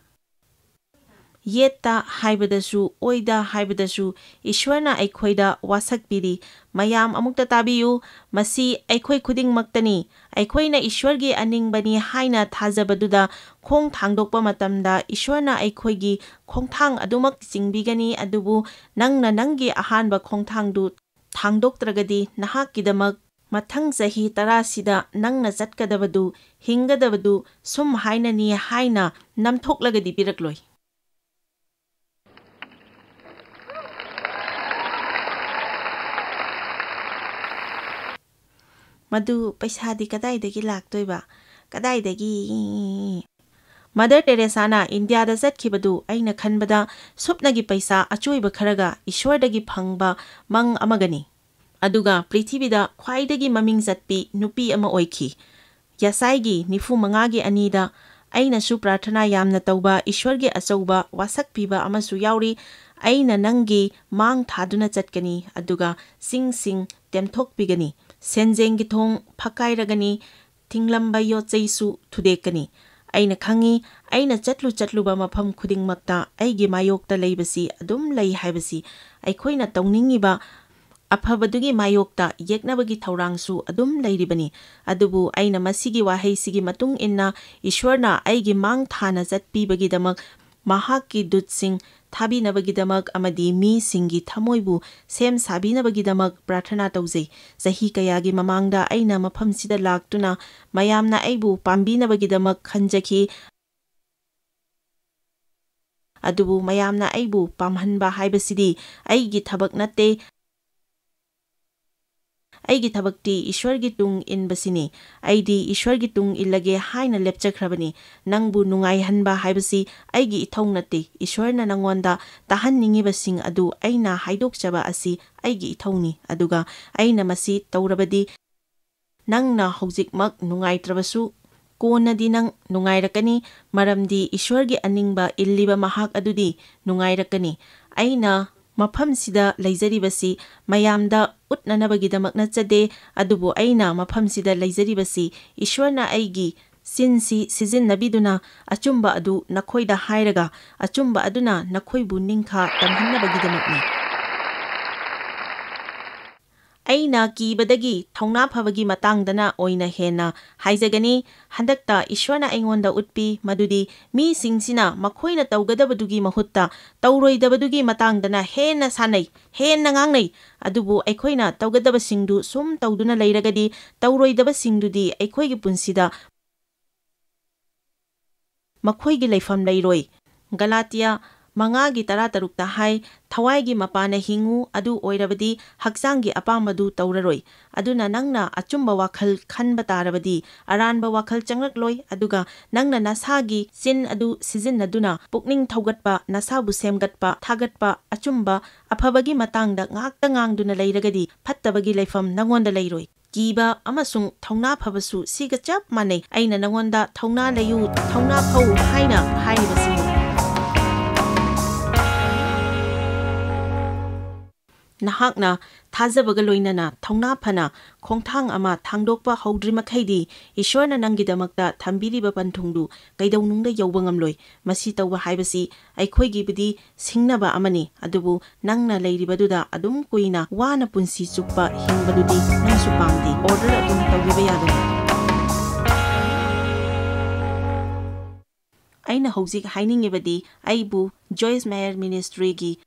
ꯌꯦꯠꯇ ꯍꯥꯏꯕꯗꯁꯨ, ꯑꯣꯏꯗ ꯍꯥꯏꯕꯗꯁꯨ ꯏꯁ꯭ꯋꯔꯅ ꯑꯩꯈꯣꯏꯗ ꯋꯥꯁꯛꯄꯤꯔꯤ꯫ ꯃꯌꯥꯝ ꯑꯃꯨꯛꯇ ꯇꯥꯕꯤꯌꯨ, ꯃꯁꯤ ꯑꯩꯈꯣꯏ ꯈꯨꯗꯤꯡꯃꯛꯇꯅꯤ꯫ ꯑꯩꯈꯣꯏꯅ ꯏꯁ꯭ꯋꯔꯒꯤ ꯑꯅꯤꯡꯕꯅꯤ ꯍꯥꯏꯅ ꯊꯥꯖꯕꯗꯨꯗ ꯈꯣꯡ ꯊꯥꯡꯗꯣꯛꯄ ꯃꯇꯝꯗ ꯏꯁ꯭ꯋꯔꯅ ꯑꯩꯈꯣꯏꯒꯤ ꯈꯣꯡꯊꯥꯡ ꯑꯗꯨꯃꯛ ꯆꯤꯡꯕꯤꯒꯅꯤ, ꯑꯗꯨꯕꯨ ꯅꯪꯅ ꯅꯪꯒꯤ ꯑꯍꯥꯟꯕ ꯈꯣꯡꯊꯥꯡꯗꯨ ꯊꯥꯡꯗꯣꯛꯇ꯭ꯔꯒꯗꯤ ꯅꯍꯥꯛꯀꯤꯗꯃꯛ ꯃꯊꯪ ꯆꯍꯤ ꯇꯔꯥꯁꯤꯗ ꯅꯪꯅ ꯆꯠꯀꯗꯕꯗꯨ, ꯍꯤꯡꯒꯗꯕꯗꯨ ꯁꯨꯝ ꯍꯥꯏꯅꯅꯤ ꯍꯥꯏꯅ ꯅꯝꯊꯣꯛꯂꯒꯗꯤ ꯄꯤꯔꯛꯂꯣꯏ꯫ ꯃꯗꯨ ꯄꯩꯁꯥꯗꯤ ꯀꯗꯥꯏꯗꯒꯤ ꯂꯥꯛꯇꯣꯏꯕ? ꯀꯗꯥꯏꯗꯒꯤ? ꯃꯗꯔ ꯇꯦꯔꯦꯁꯥꯅ ꯏꯟꯗꯤꯌꯥꯗ ꯆꯠꯈꯤꯕꯗꯨ ꯑꯩꯅ ꯈꯟꯕꯗ ꯁꯨꯞꯅꯒꯤ ꯄꯩꯁꯥ ꯑꯆꯣꯏꯕ ꯈꯔꯒ ꯏꯁ꯭ꯋꯔꯗꯒꯤ ꯐꯪꯕ ꯃꯪ ꯑꯃꯒꯅꯤ꯫ ꯑꯗꯨꯒ ꯄ꯭ꯔꯤꯊꯤꯕꯤꯗ ꯈ꯭ꯋꯥꯏꯗꯒꯤ ꯃꯃꯤꯡ ꯆꯠꯄꯤ ꯅꯨꯄꯤ ꯑꯃ ꯑꯣꯏꯈꯤ꯫ ꯌꯥꯁꯥꯏꯒꯤ ꯅꯤꯐꯨ ꯃꯉꯥꯒꯤ ꯑꯅꯤꯗ ꯑꯩꯅꯁꯨ ꯄ꯭ꯔꯥꯔꯊꯅꯥ ꯌꯥꯝꯅ ꯇꯧꯕ ꯏꯁ꯭ꯋꯔꯒꯤ ꯑꯆꯧꯕ ꯋꯥꯁꯛ ꯄꯤꯕ ꯑꯃꯁꯨ ꯌꯥꯎꯔꯤ꯫ ꯑꯩꯅ ꯅꯪꯒꯤ ꯃꯥꯡ ꯊꯥꯗꯨꯅ ꯆꯠꯀꯅꯤ, ꯑꯗꯨꯒ ꯆꯤꯡꯁꯤꯡ ꯇꯦꯝꯊꯣꯛꯄꯤꯒꯅꯤ, ꯁꯦꯟꯖꯦꯡꯒꯤ ꯊꯣꯡ ꯐꯛꯀꯥꯏꯔꯒꯅꯤ, ꯊꯤꯡꯂꯝꯕ ꯌꯣꯠꯆꯩꯁꯨ ꯊꯨꯗꯦꯛꯀꯅꯤ꯫ ꯑꯩꯅ ꯈꯪꯏ, ꯑꯩꯅ ꯆꯠꯂꯨ ꯆꯠꯂꯨꯕ ꯃꯐꯝ ꯈꯨꯗꯤꯡꯃꯛꯇ ꯑꯩꯒꯤ ꯃꯥꯌꯣꯛꯇ ꯂꯩꯕꯁꯤ ꯑꯗꯨꯝ ꯂꯩ ꯍꯥꯏꯕꯁꯤ꯫ ꯑꯩꯈꯣꯏꯅ ꯇꯧꯅꯤꯡꯉꯤꯕ ꯑꯐꯕꯗꯨꯒꯤ ꯃꯥꯌꯣꯛꯇ ꯌꯦꯛꯅꯕꯒꯤ ꯊꯧꯔꯥꯡꯁꯨ ꯑꯗꯨꯝ ꯂꯩꯔꯤꯕꯅꯤ꯫ ꯑꯗꯨꯕꯨ ꯑꯩꯅ ꯃꯁꯤꯒꯤ ꯋꯥꯍꯩꯁꯤꯒꯤ ꯃꯇꯨꯡ ꯏꯟꯅ ꯏꯁ꯭ꯋꯔꯅ ꯑꯩꯒꯤ ꯃꯥꯡ ꯊꯥꯅ ꯆꯠꯄꯤꯕꯒꯤꯗꯃꯛ, ꯃꯍꯥꯛꯀꯤ ꯗꯨꯠꯁꯤꯡ ꯊꯥꯕꯤꯅꯕꯒꯤꯗꯃꯛ ꯑꯃꯗꯤ ꯃꯤꯁꯤꯡꯒꯤ ꯊꯃꯣꯏꯕꯨ ꯁꯦꯝ ꯁꯥꯕꯤꯅꯕꯒꯤꯗꯃꯛ ꯄ꯭ꯔꯥꯔꯊꯅꯥ ꯇꯧꯖꯩ꯫ ꯆꯍꯤ ꯀꯌꯥꯒꯤ ꯃꯃꯥꯡꯗ ꯑꯩꯅ ꯃꯐꯝꯁꯤꯗ ꯂꯥꯛꯇꯨꯅ ꯃꯌꯥꯝꯅ ꯑꯩꯕꯨ ꯄꯥꯝꯕꯤꯅꯕꯒꯤꯗꯃꯛ ꯈꯟꯖꯈꯤ꯫ ꯑꯗꯨꯕꯨ ꯃꯌꯥꯝꯅ ꯑꯩꯕꯨ ꯄꯥꯝꯍꯟꯕ ꯍꯥꯏꯕꯁꯤꯗꯤ ꯑꯩꯒꯤ ꯊꯕꯛ ꯅꯠꯇꯦ꯫ ꯑꯩꯒꯤ ꯊꯕꯛꯇꯤ ꯏꯁ꯭ꯋꯔꯒꯤ ꯇꯨꯡ ꯏꯟꯕꯁꯤꯅꯤ꯫ ꯑꯩꯗꯤ ꯏꯁ꯭ꯋꯔꯒꯤ ꯇꯨꯡ ꯏꯜꯂꯒꯦ ꯍꯥꯏꯅ ꯂꯦꯞꯆꯈ꯭ꯔꯕꯅꯤ꯫ ꯅꯪꯕꯨ ꯅꯨꯡꯉꯥꯏꯍꯟꯕ ꯍꯥꯏꯕꯁꯤ ꯑꯩꯒꯤ ꯏꯊꯧ ꯅꯠꯇꯦ꯫ ꯏꯁ꯭ꯋꯔꯅ ꯅꯉꯣꯟꯗ ꯇꯥꯍꯟꯅꯤꯡꯉꯤꯕꯁꯤꯡ ꯑꯗꯨ ꯑꯩꯅ ꯍꯥꯏꯗꯣꯛꯆꯕ ꯑꯁꯤ ꯑꯩꯒꯤ ꯏꯊꯧꯅꯤ꯫ ꯑꯗꯨꯒ ꯑꯩꯅ ꯃꯁꯤ ꯇꯧꯔꯕꯗꯤ, ꯅꯪꯅ ꯍꯧꯖꯤꯛꯃꯛ ꯅꯨꯡꯉꯥꯏꯇ꯭ꯔꯕꯁꯨ, ꯀꯣꯟꯅꯗꯤ ꯅꯪ ꯅꯨꯡꯉꯥꯏꯔꯛꯀꯅꯤ, ꯃꯔꯝꯗꯤ ꯏꯁ꯭ꯋꯔꯒꯤ ꯑꯅꯤꯡꯕ ꯏꯜꯂꯤꯕ ꯃꯍꯥꯛ ꯑꯗꯨꯗꯤ ꯅꯨꯡꯉꯥꯏꯔꯛꯀꯅꯤ꯫ ꯑꯩꯅ ꯃꯐꯝꯁꯤꯗ ꯂꯩꯖꯔꯤꯕꯁꯤ ꯃꯌꯥꯝꯗ ꯎꯠꯅꯅꯕꯒꯤꯗꯃꯛ ꯅꯠꯆꯗꯦ, ꯑꯗꯨꯕꯨ ꯑꯩꯅ ꯃꯐꯝꯁꯤꯗ ꯂꯩꯖꯔꯤꯕꯁꯤ ꯏꯁ꯭ꯋꯔꯅ ꯑꯩꯒꯤ ꯆꯤꯟꯁꯤ ꯁꯤꯖꯤꯟꯅꯕꯤꯗꯨꯅ ꯑꯆꯨꯝꯕ ꯑꯗꯨ ꯅꯈꯣꯏꯗ ꯍꯥꯏꯔꯒ, ꯑꯆꯨꯝꯕ ꯑꯗꯨꯅ ꯅꯈꯣꯏꯕꯨ ꯅꯤꯡꯈꯥ ꯇꯝꯍꯟꯅꯕꯒꯤꯗꯃꯛꯅꯤ꯫ ꯑꯩꯅ ꯀꯤꯕꯗꯒꯤ ꯊꯧꯅꯥ ꯐꯕꯒꯤ ꯃꯇꯥꯡꯗꯅ ꯑꯣꯏꯅ ꯍꯦꯟꯅ ꯍꯥꯏꯖꯒꯅꯤ꯫ ꯍꯟꯗꯛꯇ ꯏꯁ꯭ꯋꯔꯅ ꯑꯩꯉꯣꯟꯗ ꯎꯠꯄꯤ ꯃꯗꯨꯗꯤ ꯃꯤꯁꯤꯡꯁꯤꯅ ꯃꯈꯣꯏꯅ ꯇꯧꯒꯗꯕꯗꯨꯒꯤ ꯃꯍꯨꯠꯇ ꯇꯧꯔꯣꯏꯗꯕꯗꯨꯒꯤ ꯃꯇꯥꯡꯗꯅ ꯍꯦꯟꯅ ꯁꯥꯟꯅꯩ, ꯍꯦꯟꯅ ꯉꯥꯡꯅꯩ꯫ ꯑꯗꯨꯕꯨ ꯑꯩꯈꯣꯏꯅ ꯇꯧꯒꯗꯕꯁꯤꯡꯗꯨ ꯁꯨꯝ ꯇꯧꯗꯨꯅ ꯂꯩꯔꯒꯗꯤ ꯇꯧꯔꯣꯏꯗꯕꯁꯤꯡꯗꯨꯗꯤ ꯑꯩꯈꯣꯏꯒꯤ ꯄꯨꯟꯁꯤꯗ ꯃꯈꯣꯏꯒꯤ ꯂꯩꯐꯝ ꯂꯩꯔꯣꯏ꯫ ꯒꯂꯥꯇꯤꯌꯥ ꯃꯉꯥꯒꯤ ꯇꯔꯥꯇꯔꯨꯛꯇ ꯍꯥꯏ, "ꯊꯋꯥꯏꯒꯤ ꯃꯄꯥꯅ ꯍꯤꯡꯉꯨ, ꯑꯗꯨ ꯑꯣꯏꯔꯕꯗꯤ ꯍꯛꯆꯥꯡꯒꯤ ꯑꯄꯥꯝꯕꯗꯨ ꯇꯧꯔꯔꯣꯏ꯫ ꯑꯗꯨꯅ ꯅꯪꯅ ꯑꯆꯨꯝꯕ ꯋꯥꯈꯜ ꯈꯟꯕ ꯇꯥꯔꯕꯗꯤ ꯑꯔꯥꯟꯕ ꯋꯥꯈꯜ ꯆꯪꯂꯛꯂꯣꯏ, ꯑꯗꯨꯒ ꯅꯪꯅ ꯅꯁꯥꯒꯤ ꯆꯤꯟ ꯑꯗꯨ ꯁꯤꯖꯤꯟꯅꯗꯨꯅ ꯄꯨꯛꯅꯤꯡ ꯊꯧꯒꯠꯄ, ꯅꯁꯥꯕꯨ ꯁꯦꯝꯒꯠꯄ, ꯊꯥꯒꯠꯄ, ꯑꯆꯨꯝꯕ, ꯑꯐꯕꯒꯤ ꯃꯇꯥꯡꯗ ꯉꯥꯛꯇ ꯉꯥꯡꯗꯨꯅ ꯂꯩꯔꯒꯗꯤ ꯐꯠꯇꯕꯒꯤ ꯂꯩꯐꯝ ꯅꯉꯣꯟꯗ ꯂꯩꯔꯣꯏ꯫ ꯀꯤꯕ ꯑꯃꯁꯨꯡ ꯊꯧꯅꯥ ꯐꯕꯁꯨ ꯁꯤꯒ ꯆꯞ ꯃꯥꯟꯅꯩ꯫ ꯑꯩꯅ ꯅꯉꯣꯟꯗ "ꯊꯧꯅꯥ ꯂꯩꯌꯨ, ꯊꯧꯅꯥ ꯐꯧ" ꯍꯥꯏꯅ ꯍꯥꯏꯔꯤꯕꯁꯤꯅꯤ꯫ ꯅꯍꯥꯛꯅ ꯊꯥꯖꯕꯒ ꯂꯣꯏꯅꯅ ꯊꯧꯅꯥ ꯐꯅ ꯈꯣꯡꯊꯥꯡ ꯑꯃ ꯊꯥꯡꯗꯣꯛꯄ ꯍꯧꯗ꯭ꯔꯤꯃꯈꯩꯗꯤ, ꯏꯁ꯭ꯋꯔꯅ ꯅꯪꯒꯤꯗꯃꯛꯇ ꯊꯝꯕꯤꯔꯤꯕ ꯄꯟꯊꯨꯡꯗꯨ ꯀꯩꯗꯧꯅꯨꯡꯗ ꯌꯧꯕ ꯉꯝꯂꯣꯏ꯫ ꯃꯁꯤ ꯇꯧꯕ ꯍꯥꯏꯕꯁꯤ ꯑꯩꯈꯣꯏꯒꯤꯕꯨꯗꯤ ꯁꯤꯡꯅꯕ ꯑꯃꯅꯤ, ꯑꯗꯨꯕꯨ ꯅꯪꯅ ꯂꯩꯔꯤꯕꯗꯨꯗ ꯑꯗꯨꯝ ꯀꯨꯏꯅ ꯋꯥꯅ ꯄꯨꯟꯁꯤ ꯆꯨꯞꯄ ꯍꯤꯡꯕꯗꯨꯗꯤ ꯅꯪꯁꯨ ꯄꯥꯝꯗꯦ꯫ ꯑꯣꯔꯗꯔ ꯑꯗꯨꯝ ꯇꯧꯕꯤꯕ ꯌꯥꯒꯅꯤ꯫ ꯑꯩꯅ ꯍꯧꯖꯤꯛ ꯍꯥꯏꯅꯤꯡꯉꯤꯕꯗꯤ, ꯑꯩꯕꯨ ꯖꯣꯏꯁ ꯃꯦꯌꯔ ꯃꯤꯅꯤꯁꯇ꯭ꯔꯤꯒꯤ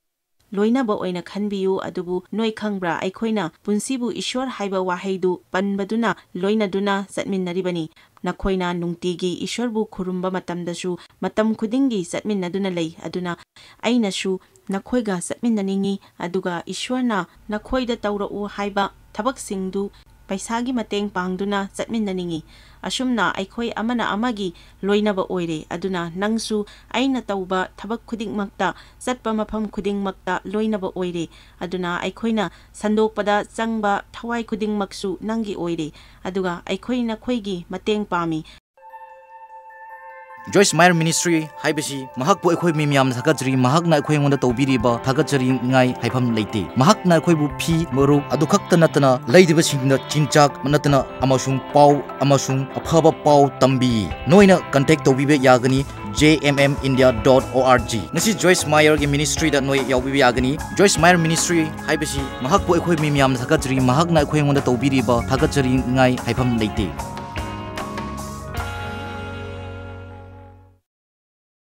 ꯂꯣꯏꯅꯕ ꯑꯣꯏꯅ ꯈꯟꯕꯤꯌꯨ꯫ ꯑꯗꯨꯕꯨ ꯅꯣꯏ ꯈꯪꯕ꯭ꯔꯥ, ꯑꯩꯈꯣꯏꯅ ꯄꯨꯟꯁꯤꯕꯨ ꯏꯁ꯭ꯋꯔ ꯍꯥꯏꯕ ꯋꯥꯍꯩꯗꯨ ꯄꯟꯕꯗꯨꯅ ꯂꯣꯏꯅꯗꯨꯅ ꯆꯠꯃꯤꯟꯅꯔꯤꯕꯅꯤ꯫ ꯅꯈꯣꯏꯅ ꯅꯨꯡꯇꯤꯒꯤ ꯏꯁ꯭ꯋꯔꯕꯨ ꯈꯨꯔꯨꯝꯕ ꯃꯇꯝꯗꯁꯨ ꯃꯇꯝ ꯈꯨꯗꯤꯡꯒꯤ ꯆꯠꯃꯤꯟꯅꯗꯨꯅ ꯂꯩ꯫ ꯑꯗꯨꯅ ꯑꯩꯅꯁꯨ ꯅꯈꯣꯏꯒ ꯆꯠꯃꯤꯟꯅꯅꯤꯡꯏ, ꯑꯗꯨꯒ ꯏꯁ꯭ꯋꯔꯅ ꯅꯈꯣꯏꯗ ꯇꯧꯔꯛꯎ ꯍꯥꯏꯕ ꯊꯕꯛꯁꯤꯡꯗꯨ ꯄꯩꯁꯥꯒꯤ ꯃꯇꯦꯡ ꯄꯥꯡꯗꯨꯅ ꯆꯠꯃꯤꯟꯅꯅꯤꯡꯏ꯫ ꯑꯁꯨꯝꯅ ꯑꯩꯈꯣꯏ ꯑꯃꯅ ꯑꯃꯒꯤ ꯂꯣꯏꯅꯕ ꯑꯣꯏꯔꯦ꯫ ꯑꯗꯨꯅ ꯅꯪꯁꯨ ꯑꯩꯅ ꯇꯧꯕ ꯊꯕꯛ ꯈꯨꯗꯤꯡꯃꯛꯇ, ꯆꯠꯄ ꯃꯐꯝ ꯈꯨꯗꯤꯡꯃꯛꯇ ꯂꯣꯏꯅꯕ ꯑꯣꯏꯔꯦ꯫ ꯑꯗꯨꯅ ꯑꯩꯈꯣꯏꯅ ꯁꯟꯗꯣꯛꯄꯗ ꯆꯪꯕ ꯊꯋꯥꯏ ꯈꯨꯗꯤꯡꯃꯛꯁꯨ ꯅꯪꯒꯤ ꯑꯣꯏꯔꯦ꯫ ꯑꯗꯨꯒ ꯑꯩꯈꯣꯏ ꯅꯈꯣꯏꯒꯤ ꯃꯇꯦꯡ ꯄꯥꯝꯃꯤ꯫ ꯖꯣꯏꯁ ꯃꯥꯌꯔ ꯃꯤꯅꯤꯁꯇ꯭ꯔꯤ ꯍꯥꯏꯕꯁꯤ ꯃꯍꯥꯛꯄꯨ ꯑꯩꯈꯣꯏ ꯃꯤ ꯃꯌꯥꯝꯅ ꯊꯥꯒꯠꯆꯔꯤ꯫ ꯃꯍꯥꯛꯅ ꯑꯩꯈꯣꯏ ꯑꯩꯉꯣꯟꯗ ꯇꯧꯕꯤꯔꯤꯕ ꯊꯥꯒꯠꯆꯅꯤꯡꯉꯥꯏ ꯍꯥꯏꯐꯝ ꯂꯩꯇꯦ꯫ ꯃꯍꯥꯛꯅ ꯑꯩꯈꯣꯏꯕꯨ ꯐꯤ, ꯃꯔꯨꯞ ꯑꯗꯨ ꯈꯛꯇ ꯅꯠꯇꯅ ꯂꯩꯔꯤꯕꯁꯤꯡꯗ ꯆꯤꯟꯖꯥꯛ ꯅꯠꯇꯅ ꯑꯃꯁꯨꯡ ꯄꯥꯎ ꯑꯃꯁꯨꯡ ꯑꯐꯕ ꯄꯥꯎ ꯇꯝꯕꯤ꯫ ꯅꯣꯏꯅ ꯀꯟꯇꯦꯛ ꯇꯧꯕꯤꯕ ꯌꯥꯒꯅꯤ, J M M India dot O R G꯫ ꯉꯁꯤ ꯖꯣꯏꯁ ꯃꯥꯌꯔꯒꯤ ꯃꯤꯅꯤꯁꯇ꯭ꯔꯤꯗ ꯅꯣꯏ ꯌꯥꯎꯕꯤꯕ ꯌꯥꯒꯅꯤ꯫ ꯖꯣꯏꯁ ꯃꯥꯌꯔ ꯃꯤꯅꯤꯁꯇ꯭ꯔꯤ ꯍꯥꯏꯕꯁꯤ ꯃꯍꯥꯛꯄꯨ ꯑꯩꯈꯣꯏ ꯃꯤ ꯃꯌꯥꯝꯅ ꯊꯥꯒꯠꯆꯔꯤ꯫ ꯃꯍꯥꯛꯅ ꯑꯩꯈꯣꯏ ꯑꯩꯉꯣꯟꯗ ꯇꯧꯕꯤꯔꯤꯕ ꯊꯥꯒꯠꯆꯅꯤꯡꯉꯥꯏ ꯍꯥꯏꯐꯝ ꯂꯩꯇꯦ꯫